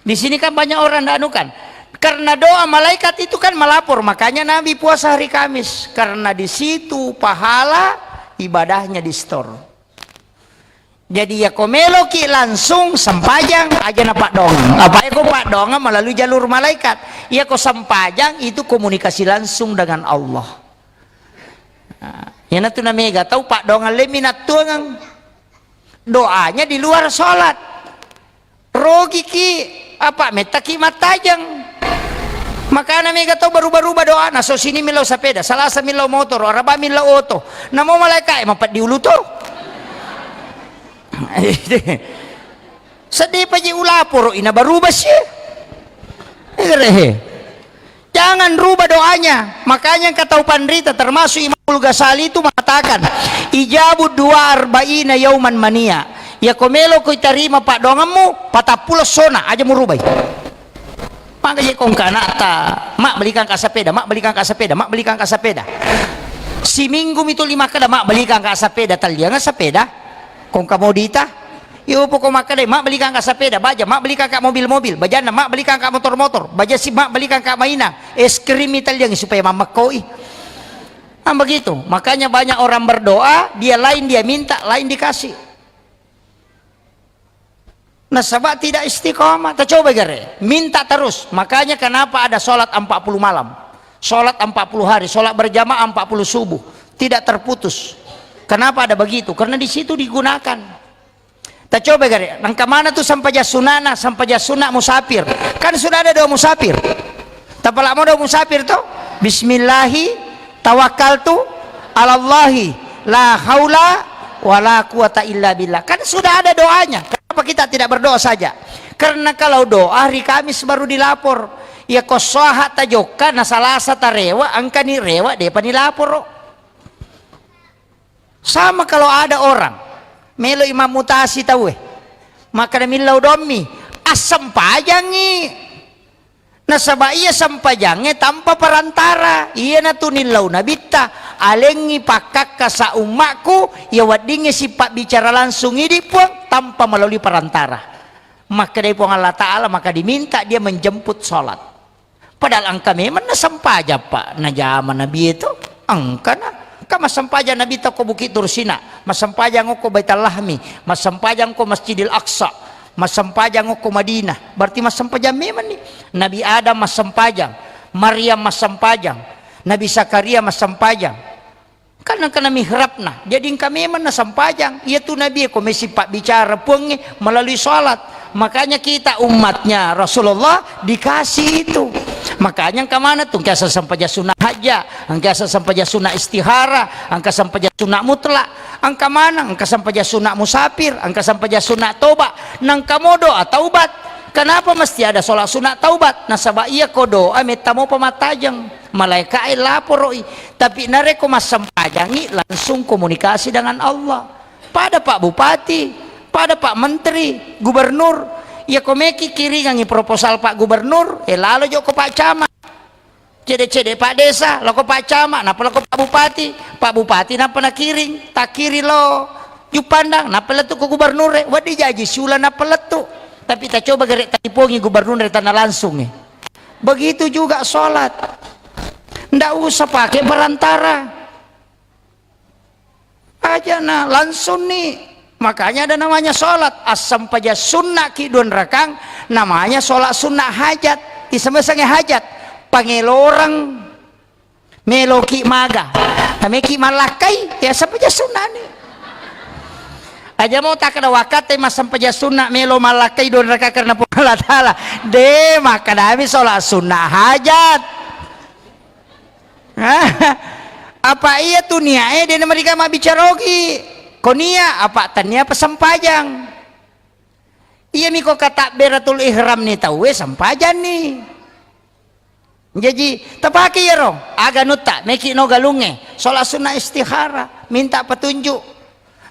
Di sini kan banyak orang ndak anu kan. Karena doa malaikat itu kan melapor, makanya Nabi puasa hari Kamis. Karena di situ pahala ibadahnya di-store. Jadi, yako meloki langsung sempajang, aja na paddoangeng. Apa ko paddoangeng melalui jalur malaikat. Yako sempajang itu komunikasi langsung dengan Allah. Nah, iyanatu namega tau paddoangeng lemmi nattuangeng. Doanya di luar sholat. Rogiki, apa, mettaki mattajeng. Makana mega tau baruba-ruba doana, so sini millau sapeda, Salasa millau motoro, Araba millau oto. Namo malaikae mapeddi ulu to. Seddi paji ulaporo ina baruba sie. Egerehe. Jangan rubah doanya. Makanya engka tau panrita, termasuk Imamul Ghazali itu mengatakan, "Ijabud du'a arba'ina yauman mania." Yako melo ko itarima paddoangemmu, patappulo sona, aja murubai. Maka je kongka anakta, "Mak, belikan ka sepeda, Mak, belikan ka sepeda, Mak, belikan ka sepeda." Siminggu mitu lima kada, "Mak, belikan ka sepeda." Tallianga sepeda. Kongka modita. Iyo, poko makkeda, "Mak, belikan ka sepeda." Baja, "Mak, belikan ka mobil-mobil." Bajanna, "Mak, belikan ka motor-motor." Baja si, "Mak, belikan ka mainang." Es krim italliangi supaya mammekkoi. Kan begitu. Makanya banyak orang berdoa, dia lain dia minta, lain dikasih. Nasaba tidak istiqomah. Tacoba gare, minta terus. Makanya kenapa ada sholat empat puluh malam, sholat empat puluh hari, sholat berjamaah empat puluh subuh, tidak terputus. Kenapa ada begitu? Karena di situ digunakan. Tacoba gare, engka mana tu sempajang sunana, sempajang sunna musafir. Kan sudah ada doa musafir. Tapalak mo doa musafir to? "Bismillahi tawakkaltu alallahi la haula wala quwata illa billah." Kan sudah ada doanya. Kenapa kita tidak berdoa saja? Karena kalau doa hari Kamis baru dilapor. Ya ko soha tajokka na Salasa tarewa, engkani rewa depa nilaporo. Sama kalau ada orang melo imam mutasi tauwe, makkeda millau dommi, assempajangngi. Nasaba iya sempajangnge tanpa perantara, iyanatu nillau nabitta, alengngi pakkakka sa ummakku, iya weddingnge sipabbicara langsung idi Puang tanpa melalui perantara. Makkedai Puang Allah Ta'ala, maka diminta dia menjemput sholat. Padahal engka memang nasempajang, Pak, najama Nabi itu. Engkana. Engka massempajang Nabi tau ko Bukit Tursina, massempajang ko Baitul Lahmi, massempajang ko Masjidil Aqsa, massempajang ko Madinah. Berarti massempajang memang ni. Nabi Adam massempajang, Maryam massempajang, Nabi Zakaria massempajang. Kan engkana mihrabna. Jadi engka memang nasempajang. Iya tu Nabi ko mesi pabbicara Puangnge melalui salat. Makanya kita umatnya Rasulullah dikasih itu. Makanya engka mana tu, engka sempajang sunnah hajat, engka sempajang sunnah istihara, engka sempajang sunnah mutlak, engka mana, engka sempajang sunnah musafir, engka sempajang sunnah toba, nangka mo doa taubat. Kenapa mesti ada sholat sunat taubat? Nasaba iya ko doa metta mopa mattajeng. Malaikae laporo'i. Tapi narekko massempajangngi, langsung komunikasi dengan Allah. Pada Pak Bupati, pada Pak Menteri, Gubernur, iya ko meki kiringangngi proposal Pak Gubernur, eh, lalo jokko Pak Camat. Cede-cede Pak Desa, loko Pak Camat, nappa loko Pak Bupati. Pak Bupati nappa nakiring, takkiring lo Juppandang, nappa lettu ko Gubernur e, wedding jaji siuleng nappa lettu. Tapi tacoba gare talipongi Gubernur e tanna langsung e. Begitu juga sholat. Ndak usah pakai perantara. Aja na langsung ni. Makanya ada namanya sholat. Assempajang sunnah ki dua rakang, namanya sholat sunnah hajat. Isemesange hajat. Pangeloreng. Meloki maga. Nameki mallakkai, ya sempajang sunnah ni. Aja mo takkeda wakkatte massempajang sunnah melo mallakkai dua rakang karena Puang Allah Ta'ala. De, makkedami sholat sunnah hajat. Apa iya tu niae de namariga mabbicara ogi. Ko nia apa tania pasempajang. Iyami ko katabberatul ihram ni tauwe, sempajanni. Jaji, tapake iyaro, aga nutta, meki no galungnge, sholat sunnah istihara, minta petunjuk.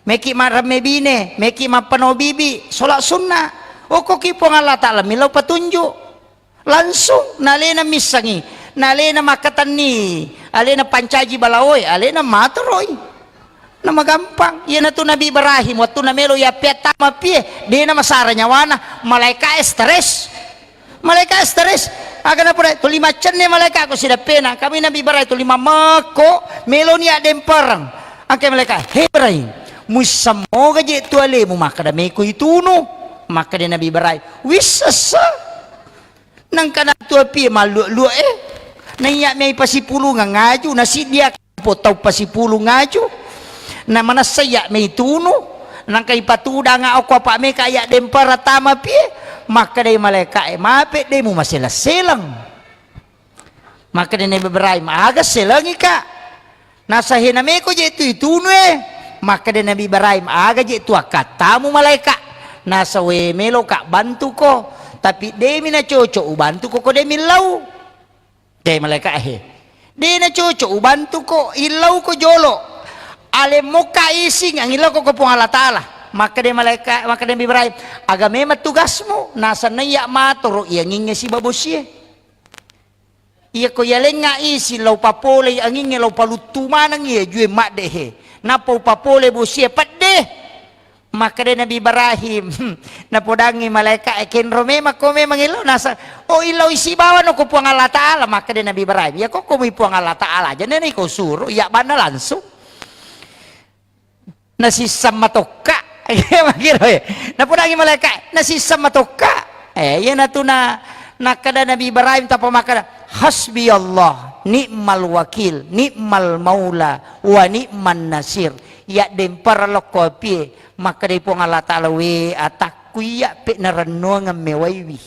Meki maremme bine, meki mappano bibi, sholat sunnah. Okkoki Puang Allah Ta'ala, millau petunjuk. Langsung, nalena missangi, nalena makkatenni, alena pancaji balaoe, alena matoroi. Namagampang. Iyanatu Nabi Ibrahim, wettunna melo yappeattama pie, dena masara nyawana, malaika e stres. Malaika e stres. Aga napoda, tuli maccenne malaika ko sidappena. Kami Nabi Ibrahim tuli mamekko, meloni addempereng. Angke malaika, "He Ibrahim, muissammoga je tu alemu makkada meko itunu?" Makkada Nabi Ibrahim, "Wissessa." Nangka natu apie malluak-luak e. Naiya mei pasipulungeng aju, nasiddia po tau pasipulung aju. Na manessa iya mei tunu. Nangka ipatudanga okko apa meka iya dempara tama pie. Makkadai malaika e, "Mape de mumaseleng-seleng." Makkadai Nabi Ibrahim, "Aga selengi ka?" Nasahena meko je tu itunu e. Makkeda Nabi Ibrahim, "Aga je tu akkattamu malaika?" Nasawe, "Melo ka bantuko, tapi demi nacoco ubantuko ko demi lau." De malaika he. "De nacoco ubantuko, illau ko jolo. Alemmokka ising angillau ko, ko Puang Allah Ta'ala." Makkeda malaika, makkeda Nabi Ibrahim, "Aga memang tugasmu?" Nasennaiya matoro iyangingnge sibabosie. Iyako yalengnga isi lao papolei angingnge, lao paluttu maneng iya jue madde he. Nappa upapole bosie pedde. Makkeda Nabi Ibrahim, napodangi malaika e, "Kenro memang ko memang illau?" Nasa, "Oh, illau isi bawano ko Puang Allah Ta'ala." Makkeda Nabi Ibrahim, "Iya ko ko mui Puang Allah Ta'ala aja, neni ko suro, iya banna langsung." Nasisseng matokka. Iya, makkiro, eh. Napodangi malaika, "Nasisseng matokka." Eh, iyanatu na, nakkeda Nabi Ibrahim tappa makkeda, "Hasbiyallah, ni'mal wakil, ni'mal maula, wa ni'man nasir." Iya dempara lokko apie, makkedai Puang Allah Ta'ala, "We atakku iya pe narennuangeng mewaiwi."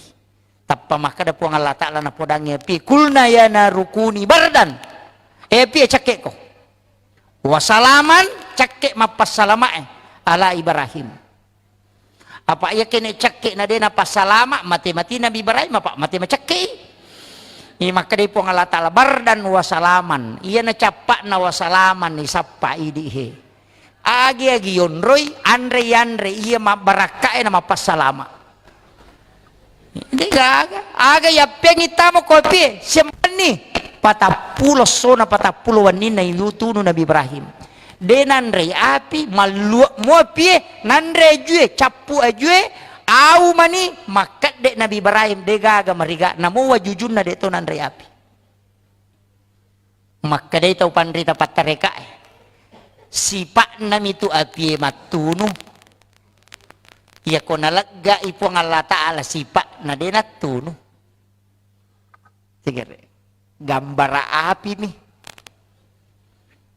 Tappa makkeda Puang Allah Ta'ala napodangngi api, "Kulna ya naru kuni bardan." Eh, api, cekke'ko. "Wa salaman," cekke mappassalamae, "ala Ibrahim." Apa iya kene cekke na de napassalama, mate-mati Nabi Ibrahim, apa mate macekke i. Iya makkedai Puang Allah Ta'ala, "Bardan wa salaman." Iya na cappa'na wa salaman, isappa idi he. Agi-agi yonroi, anre-yanre iya mabbarakkae na mappassalama. De gaga, aga yappeangi tamo kopi, sembenni. Patappulo essona, patappulo wenninna itunu Nabi Ibrahim. De nanrei api, malluak mo apie, nanre ajue, cappu ajue, au mani, makkedde Nabi Ibrahim, de gaga mariga, namo wajujunna de to nanrei api. Makkedai tau panrita pattarekae, "Sipa'nami tu apie mattunu. Iyako naleggai Puang Allah Ta'ala sipa'na, de nattunu." Tigere. Gambara api mi.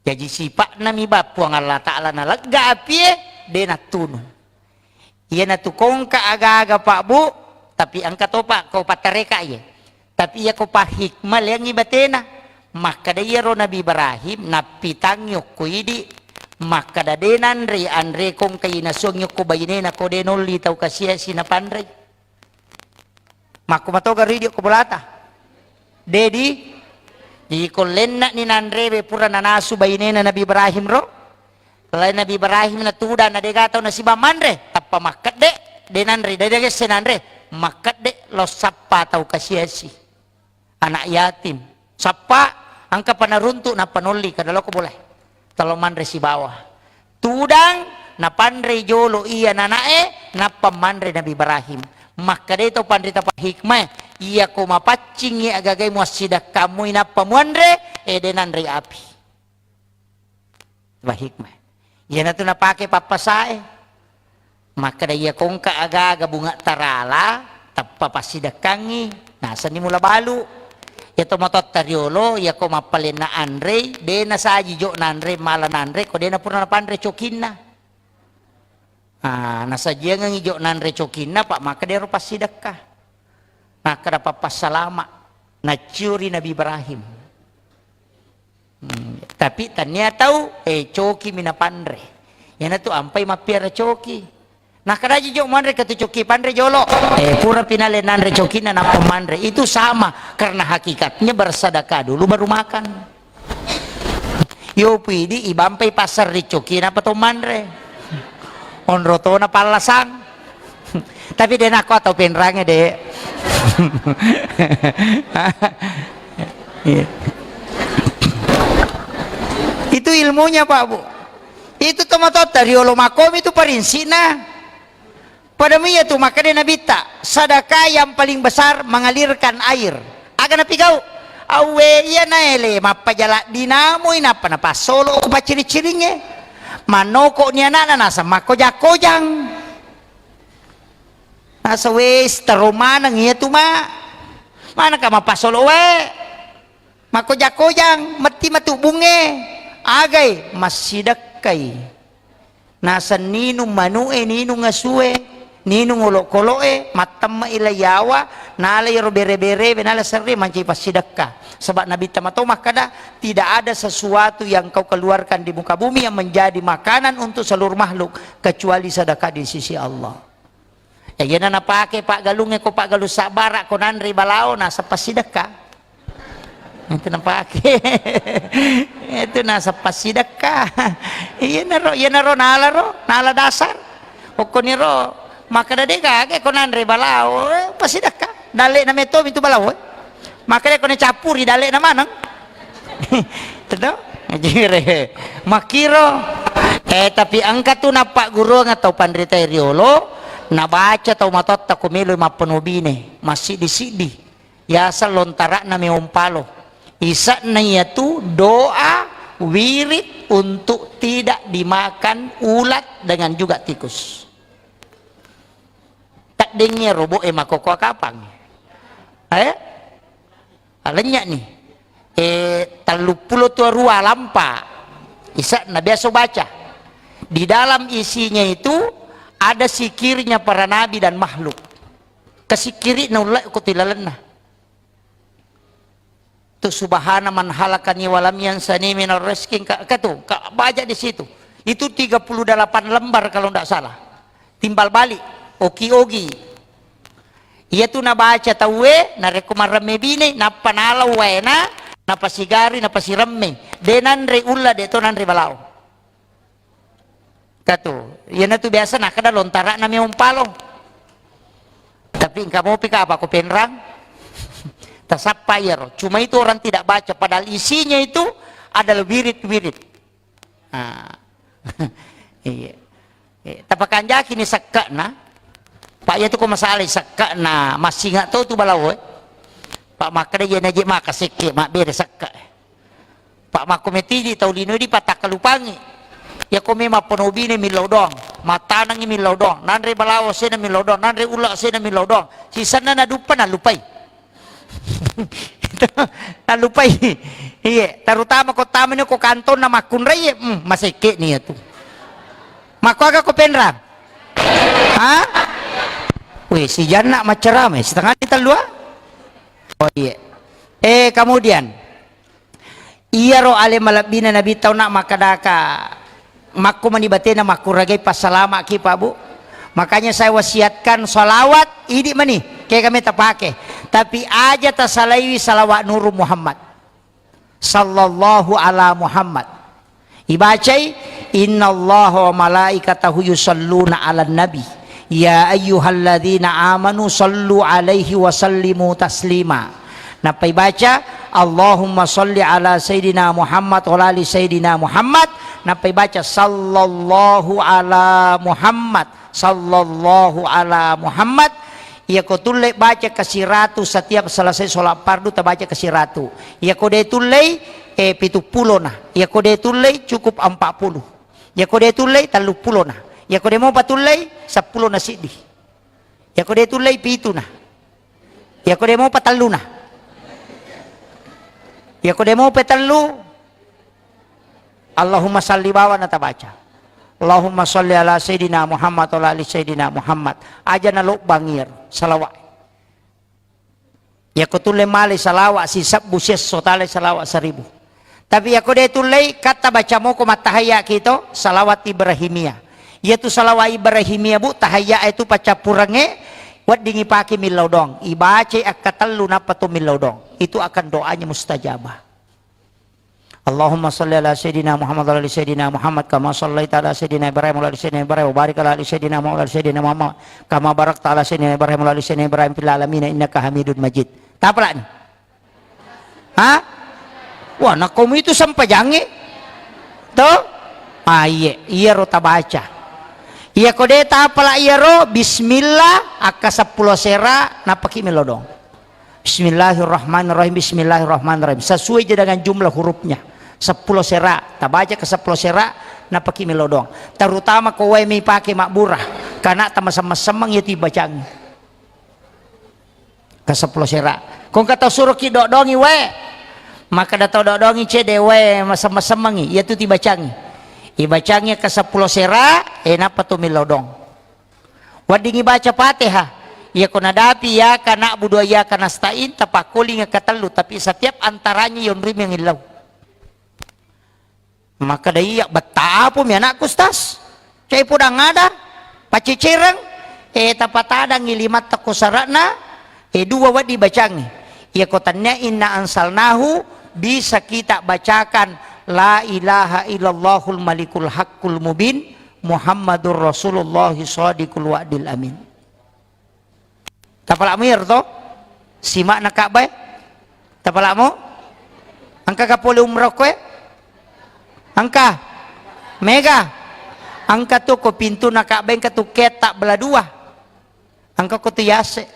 Jaji sipa'nami ba Puang Allah Ta'ala nalegga apie, de nattunu. Iyanatu kongka aga-aga, Pak, Bu, tapi engka topa ko pattareka iye. Tapi iya ko pahikmah leangngi batena. Makkeda iyaro Nabi Ibrahim, nappitangngi okko idi, makkeda de nanre anre kongka inasuangngi okko bainena ko de nolli tau kasiasi napanrei. Makko matoga ridio ko bolata. Dedi, jadi ko lenna ni nanrewe pura nanasu bainena Nabi Ibrahim ro. Lai Nabi Ibrahim na tudang na dega tau nasiba manre, tappa makkedde, de nanre, de degesse nanre, makkedde lo sappa tau kasiasi. Anak yatim. Sappa, engka panaruntu nappa nolli, kada loko boleh. Talo manre sibawa. Tudang, napanre jolo iya nanae, nappa manre Nabi Ibrahim. Makkedai tau panrita pahikmah, iya ko mapaccingi agagai muassidakkamui nappa muanre, ede nanre api. Bahikmah. Iyanatu napake pappasae. Makkeda iya kongka aga-aga bunga tarala, tappa passidekkangngi, nasenni mula balu. Iya to matotta riolo, iya ko mappalenna anrei, de nasaji jo nanre, mala nanre, ko de napura napanre cokinna. Ah, nasajiangengngi jo nanre cokinna, pa makkeda ero passidekka. Makkeda pappassalama, nacciuri Nabi Ibrahim. Hmm, tapi tania tau, eh, coki mi napanre. Iyanatu ampai mappiara coki. Nakkeda, "Aja jo manre ke tu coki, panre jolo." Eh, pura pinale nanre cokinna nappa manre. Itu sama, karena hakikatnya bersedekah dulu baru makan. Yo pidi ibampai pasar ri coki, napa to manre? Onro tona pallasang. Tapi de' nakko atau penrange, de'. Iya. Itu ilmunya, Pak, Bu. Itu tomatoatta riolo makomi tu parinsikna. Pada mui iyatu makkeda Nabitta, sedekah yang paling besar mengalirkan air. Aga napigau? Awwe, iya naele mappajala dinamui nappa napassolo ko pacciri-ciringnge. Mannoko ni anakna naseng makkojang-kojang. Nasa wes tero maneng iyatu ma. Manengka mapassolo wae. Makkojang-kojang, metti matu bunge. Agai, massidekkai. Naseng ninung manu'e, ninung asue, ninung olokolo'e, mattemme'i lai yawa, nala iyaro bere-berewe, nala serre mancaji passidekka. Sebab Nabitta mato makkeda, "Tidak ada sesuatu yang kau keluarkan di muka bumi yang menjadi makanan untuk seluruh makhluk kecuali sedekah di sisi Allah." Eh, iyana napake paggalungnge ko paggalung sabbara ko nanre balao naseng passidekka. Itu napake. Itu naseng passidekka. Iyanaro, iyanaro nala ro, nala dasar. Okkoniro makkeda de' gaga ko nanre balao, eh, passidekka. Dalle'na metto mitu balao, eh. Makkeda ko nacappuri dalle'na maneng. Teto? Jire. Makkiro. Eh, tapi engka tu nappagguruang tau panritae riolo, nabaca tau matotta ko meloi mappenobine, massiddi-siddi. Yaseng lontara'na meong palo. Ise'na iyatu doa wirid untuk tidak dimakan ulat dengan juga tikus. Taddengngi robo'e makkokkoe kapang. Eh? Alennya'ni. Eh, telluppulo tu arua lampa. Ise'na biasa baca. Di dalam isinya itu ada sikirnya para nabi dan makhluk. Kasikkiri'na ulle' ko tilalenna. Tu subhana man halakani walam yansani minar rizki, ka, ka tu, ka baca di situ. Itu tiga puluh delapan lembar kalau ndak salah. Timbal balik, oki-ogi. Iya tu nabaca tauwe, narekko maremme bine, nappa nalau waena, napasigari, napasiremme. De' nanre ulla', de' to nanre balao. Katu, iyanatu biasa nakkeda lontara'na meong palo. Tapi engka mopi ka apa ko penrang? Tasappa iyaro. Cuma itu orang tidak baca, padahal isinya itu adalah wirid-wirid. Ah. Iya. Eh, tapakanjaki ni sekke'na. Pak, iya tu ko masalai sekke'na, massinga to tu balao, eh. Pak, makkeda iya naje maka sekke, mabbere sekke. Pak, makko metidi tau lino di patakkalupangi. Iya ko memang penobine millau doang, matanangi millau doang, nanre balawo sena millau doang, nanre ula sena millau doang. Sisenna naduppa nalupai. Nalupai. Iye, terutama ko tamani ko kantonna makkunrai, hmm, masekke ni iya tu. Makko aga ko penrang? Ha? Weh, si Janna maccarama, setengah ni tellua? Oh, iye. Eh, kemudian, iyaro ale malebbina Nabi tau nak makkedaka, makko mani batena makkuragai passalamaki, Pak, Bu. Makanya saya wasiatkan salawat, idi mani, kega meta pake. Tapi aja tasalaiwi salawat Nuru Muhammad. Sallallahu ala Muhammad. Ibacai, "Innallaha wa malaikatahu yusalluna 'alan nabi. Ya ayyuhalladzina amanu sallu 'alaihi wa sallimu taslima." Nappa ibaca, "Allahumma salli 'ala sayyidina Muhammad wa 'ala ali sayyidina Muhammad." Nappa ibaca, "Sallallahu ala Muhammad, sallallahu ala Muhammad." Iyako tulle baca kasiratu setiap selesai sholat fardu, tabaca kasiratu. Iyako de tullei, eh, pitu pulona. Iyako de tullei, cukup empat puluh. Iyako de tullei, tellu pulona. Iyako de mopa tullei, seppulo na siddi. Iyako de tullei, pituna. Iyako de mopa telluna. Iyako de mopa tellu, Allahumma salli bawana tabaca. Allahumma salli ala Sayyidina Muhammad wa ala ali Sayyidina Muhammad. Aja nalobbang iyaro salawat. Iyako tulle male salawat sisebbu siesso, tale salawat seribu. Tapi iyako de tullei, katta baca moko mattahayya kito, salawat Ibrahimiyah. Iyatu salawa Ibrahimiyah, Bu, tahayya itu paccappurengnge, weddingi pake millau doang. Ibacai akkatellu nappa to millau doang. Itu akan doanya mustajabah. Allahumma salli ala Sayyidina Muhammad wa ala ali Sayyidina Muhammad kama sallaita ala Sayyidina Ibrahim wa ala ali Sayyidina Ibrahim wa barik ala ali Sayyidina Muhammad wa ala ali Sayyidina Muhammad kama barakta ala Sayyidina Ibrahim wa ala ali Sayyidina Ibrahim fil alamin innaka Hamidun Majid. Tapalani. Ha? Wah, nakkomu itu sempajangnge? To? Ah, iye, iyaro tabaca. Iya ko de tapala iyaro, bismillah, akka seppulo sera, nappaki melodong. Bismillahirrahmanirrahim, bismillahirrahmanirrahim. Sesuai je dengan jumlah hurufnya. Seppulo sera, tabaca ke seppulo sera, nappaki melodong. Terutama ko wae mi pake mabbura, karena tamasemmeng-semmeng iya tibacangngi. Kaseppulo sera. Ko engka tau suroki dodongi wae. Makkeda tau dodongi cede wae masemmeng-semmengi, iyatu tibacangi. Ibacangi kaseppulo sera, e nappa to millau dong. Weddingi baca Fatihah. Iya ko nadapi iyyaka na'budu wa iyyaka nasta'in, tapakkolinga katellu, tapi setiap antaranya yonrui mengillau. Makkeda, "Iya, betta apomi anakku, Ustaz? Cai podang ada, pacecereng, eh, tapatadangi limatta ko sara'na, eh, dua wedding bacangngi. Iya ko tannia inna ansalnahu, bisa kita bacakan la ilaha illallahul malikul haqqul mubin, Muhammadur Rasulullah shadiqul wa'dil amin." Tapala'mu iyaro to? Sima'na Ka'bah e? Tapala'mu? Engka ka pole umroh koe? Engka? Mega? Engka tu ko pintuna Ka'bah, engka tu ketta bela dua. Engka ko tu yase.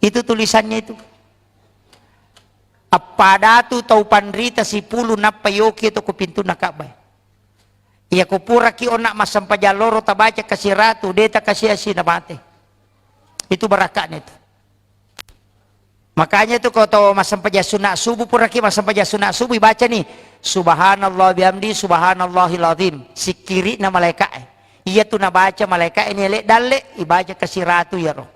Itu tulisannya itu. Appada tu tau panrita sipulu nappa yoki to ko pintuna Ka'bah. Iya ko puraki onna massempajang loro tabaca kasiratu, de takasiasi na mate. Itu barakakna itu. Makanya itu ko to massempajang sunat subuh, puraki massempajang sunat subuh, ibaca ni, "Subhanallah bihamdi, subhanallahil azim." Sikkiri'na malaika'e. Iya tu nabaca malaika'e ni ele dalle, ibaca kasiratu iyaro.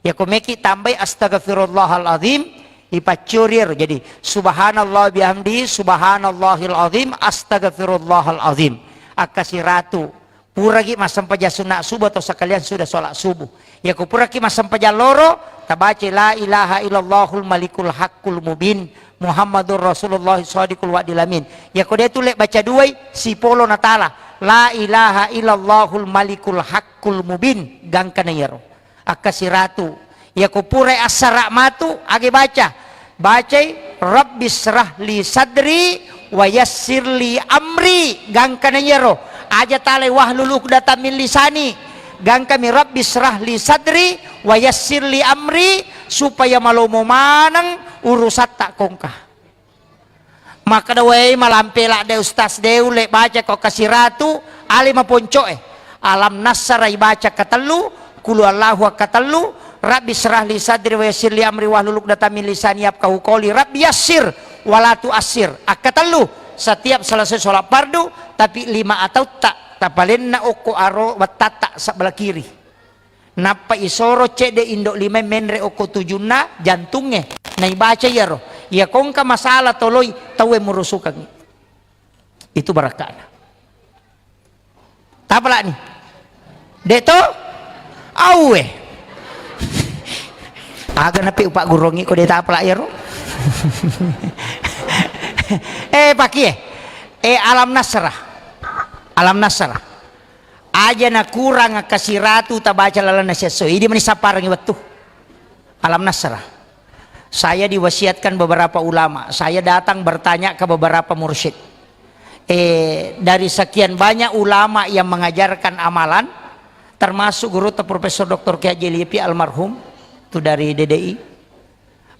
Yako meki tambai astaghfirullahal azim, ipaccuri ero. Jadi, subhanallah bihamdi, subhanallahil azim, astaghfirullahal azim. Akka siratu. Puraki massempajang sunat subuh atau sekalian sudah sholat subuh. Yako puraki massempajang loro, tabaca la ilaha illallahul malikul haqqul mubin, Muhammadur Rasulullah shadiqul wa'dil amin. Yako de tu le baca duai, sipolo natala. La ilaha illallahul malikul haqqul mubin. Gangkana iyaro. Akka siratu. Yako purai assara matu, age baca. Bacai, "Rabbi syrah li sadri wa yassir li amri." Gangkana iyaro. Aja talai "wahlul uqdatam min lisani." Gangkami, "Rabbi syrah li sadri wa yassir li amri," supaya malomo maneng urusatta kongka. Makkeda, "Wei, malampe ladde Ustaz, de ulle baca ko kasiratu, ale maponco'e. Alam nassara ibaca katellu, kulu Allahu akkatellu, Rabbi syrah li sadri wa yassir li amri wahlul uqdatam min lisani yafqahu qawli, Rabbi yassir wala tuassir." Akkatellu, setiap selesai sholat fardu, tapi lima atautta tapalenna okko aro wettatta sebelah kiri. Nappa isoro cedde indo lima menre okko tujunna jantungnge, naibaca iyaro. Iya kongka masalah toloi tauwe murusukangngi. Itu barakka'na. Tapala'ni. De to? Auwe. Aga nape upaggurongi ko de tapala iyaro? Eh, pakie. Eh, alam nasrah. Alam nasrah. Aja nakurang kasiratu tabaca lalenna siesso. Idi mani sapparengngi wettu. Alam nasrah. Saya diwasiatkan beberapa ulama. Saya datang bertanya ke beberapa mursyid. Eh, dari sekian banyak ulama yang mengajarkan amalan, termasuk guru Profesor Doktor Kiai Haji Lipi almarhum, itu dari D D I.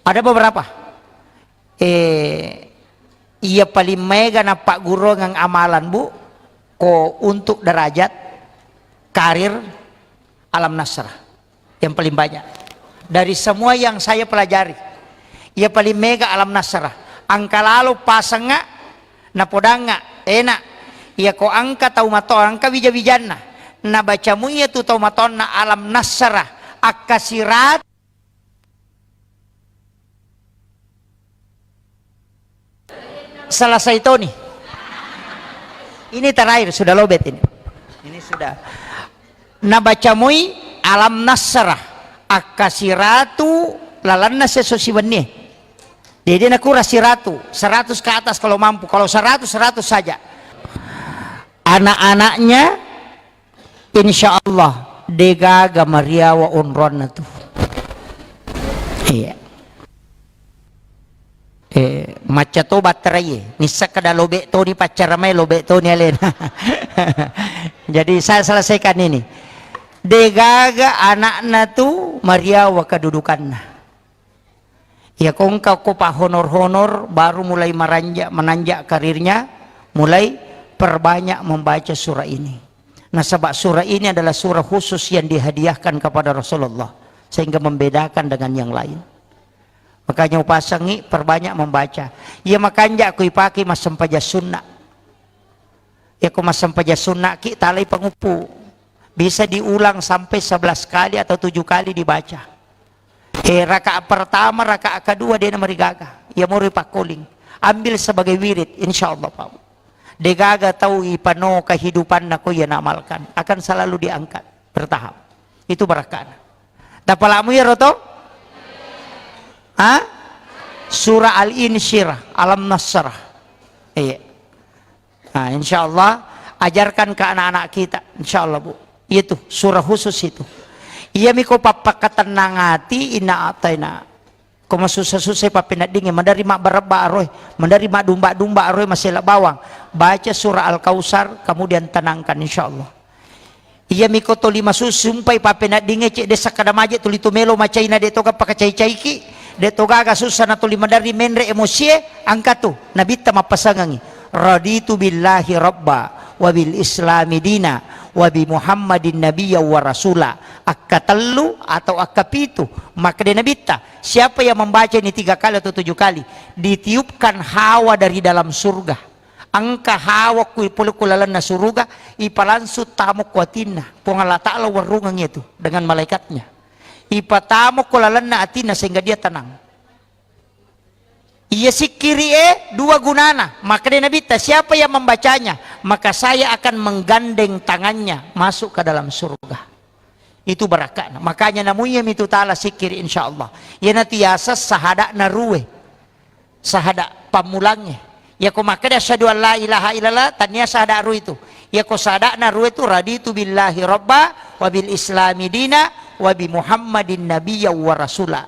Ada beberapa. Eh, iya paling mega nappagguruang amalan, Bu, ko untuk derajat, karir, alam nasrah. Yang paling banyak. Dari semua yang saya pelajari, iya paling mega alam nasrah. Engka lalo pasengnga, napodangnga, enak. Iya ko engka tau mato, engka wija-wijanna. Nabacamu iya tu tau matonna alam nasrah. Akkasirat Selesai toni. Ini terakhir, sudah lobet ini. Ini sudah. Nabaca moi Alam Nasrah, akka siratu lalanna siesso siwennie. Jadi nakurang siratu, seratus ke atas kalau mampu, kalau seratus, seratus saja. Anak-anaknya, insya Allah, degaga mariawa onroanna tu. Iya. Eh, macca to batterai e. Nisseng kada lobe toni paccara mai, lobe toni alena. Jadi saya selesaikan ini. Degaga anakna tu mariawa kedudukanna. Ya kongka ko pa honor-honor, baru mulai meranja-, menanjak karirnya, mulai perbanyak membaca surah ini. Nasaba surah ini adalah surah khusus yang dihadiahkan kepada Rasulullah, sehingga membedakan dengan yang lain. Makanya upasangi perbanyak membaca. Iya makanja ko ipake massempajang sunna. Iya ko massempajang sunna ki talai panguppu. Bisa diulang sampai sebelas kali atau tujuh kali dibaca. Eh, rakaat pertama, rakaat kedua de namarigaga. Iya moro ipakkoling. Ambil sebagai wirid, insya Allah, Pak. Degaga tau ipano kehidupanna ko iya naamalkan. Akan selalu diangkat. Bertahap. Itu barakkana. Tapalamu iyaro to? Ha? Surah Al-Insyirah, Alam Nasrah. Iya. Nah, insya Allah, ajarkan ke anak-anak kita, insya Allah, Bu. Itu surah khusus itu. Iya miko pappakatennang ati, inna ataina. Ko masussa-sussa pappeneddingnge, maderri mabbarebba aroe, maderri madumba-dumba aroe, masela bawang. Baca surah Al-Kautsar, kemudian tenangkan, insya Allah. Iya miko toli masusumpai pappeneddingnge, cedde sakkada maje tuli tu melo macaina, de toga pakacai-caiki, de togaga sussa na tuli maderri menre emosie, angkatu, nabitta mappasangengi. Raditu billahi rabba, wa bil islami dina, wa bi Muhammadin nabiyya wa rasula. Akkatellu atau akkapitu, makkeda nabitta, siapa yang membaca ini tiga kali atau tujuh kali, ditiupkan hawa dari dalam surga. Engka hawa ku ipole ku lalenna suruga, ipalangsung tamo ku atinna. Puang Allah Ta'ala warungeng itu dengan malaikatnya. Ipatamo ku lalenna atinna sehingga dia tenang. Iya sikkiri e dua gunana. Makkeda nabitta, siapa yang membacanya, maka saya akan menggandeng tangannya masuk ke dalam surga. Itu barakkana. Makanya namuiya mitu tala sikkiri, insya Allah. Iyanatu yaseng sahada'na rue. Sahada pammulangnge. Yako makkeda asyhadu an la ilaha illallah, tania sahada rue tu. Yako sahada'na rue tu, raditu billahi rabba, wa bil islami dina, wa bi Muhammadin nabiyya wa rasula.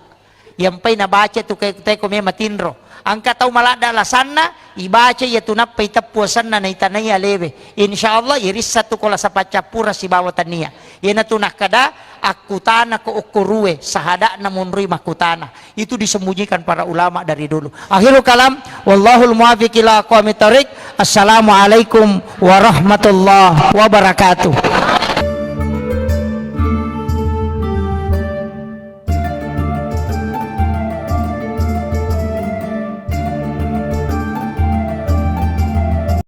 Yampai nabaca tu ke-, teko me matinro. Engka tau maladda alasanna, ibaca iya tu nappa iteppu asenna naitanai alewe. Insya Allah, irissa tu ko lasa paccappura sibawa tania. Iyanatu nakkeda, akkutana ko okko rue, sahada'na monroi makkutana. Itu disembunyikan para ulama dari dulu. Akhirul kalam, wallahul muwaffiq ila aqwamit thariq. Assalamualaikum warahmatullahi wabarakatuh.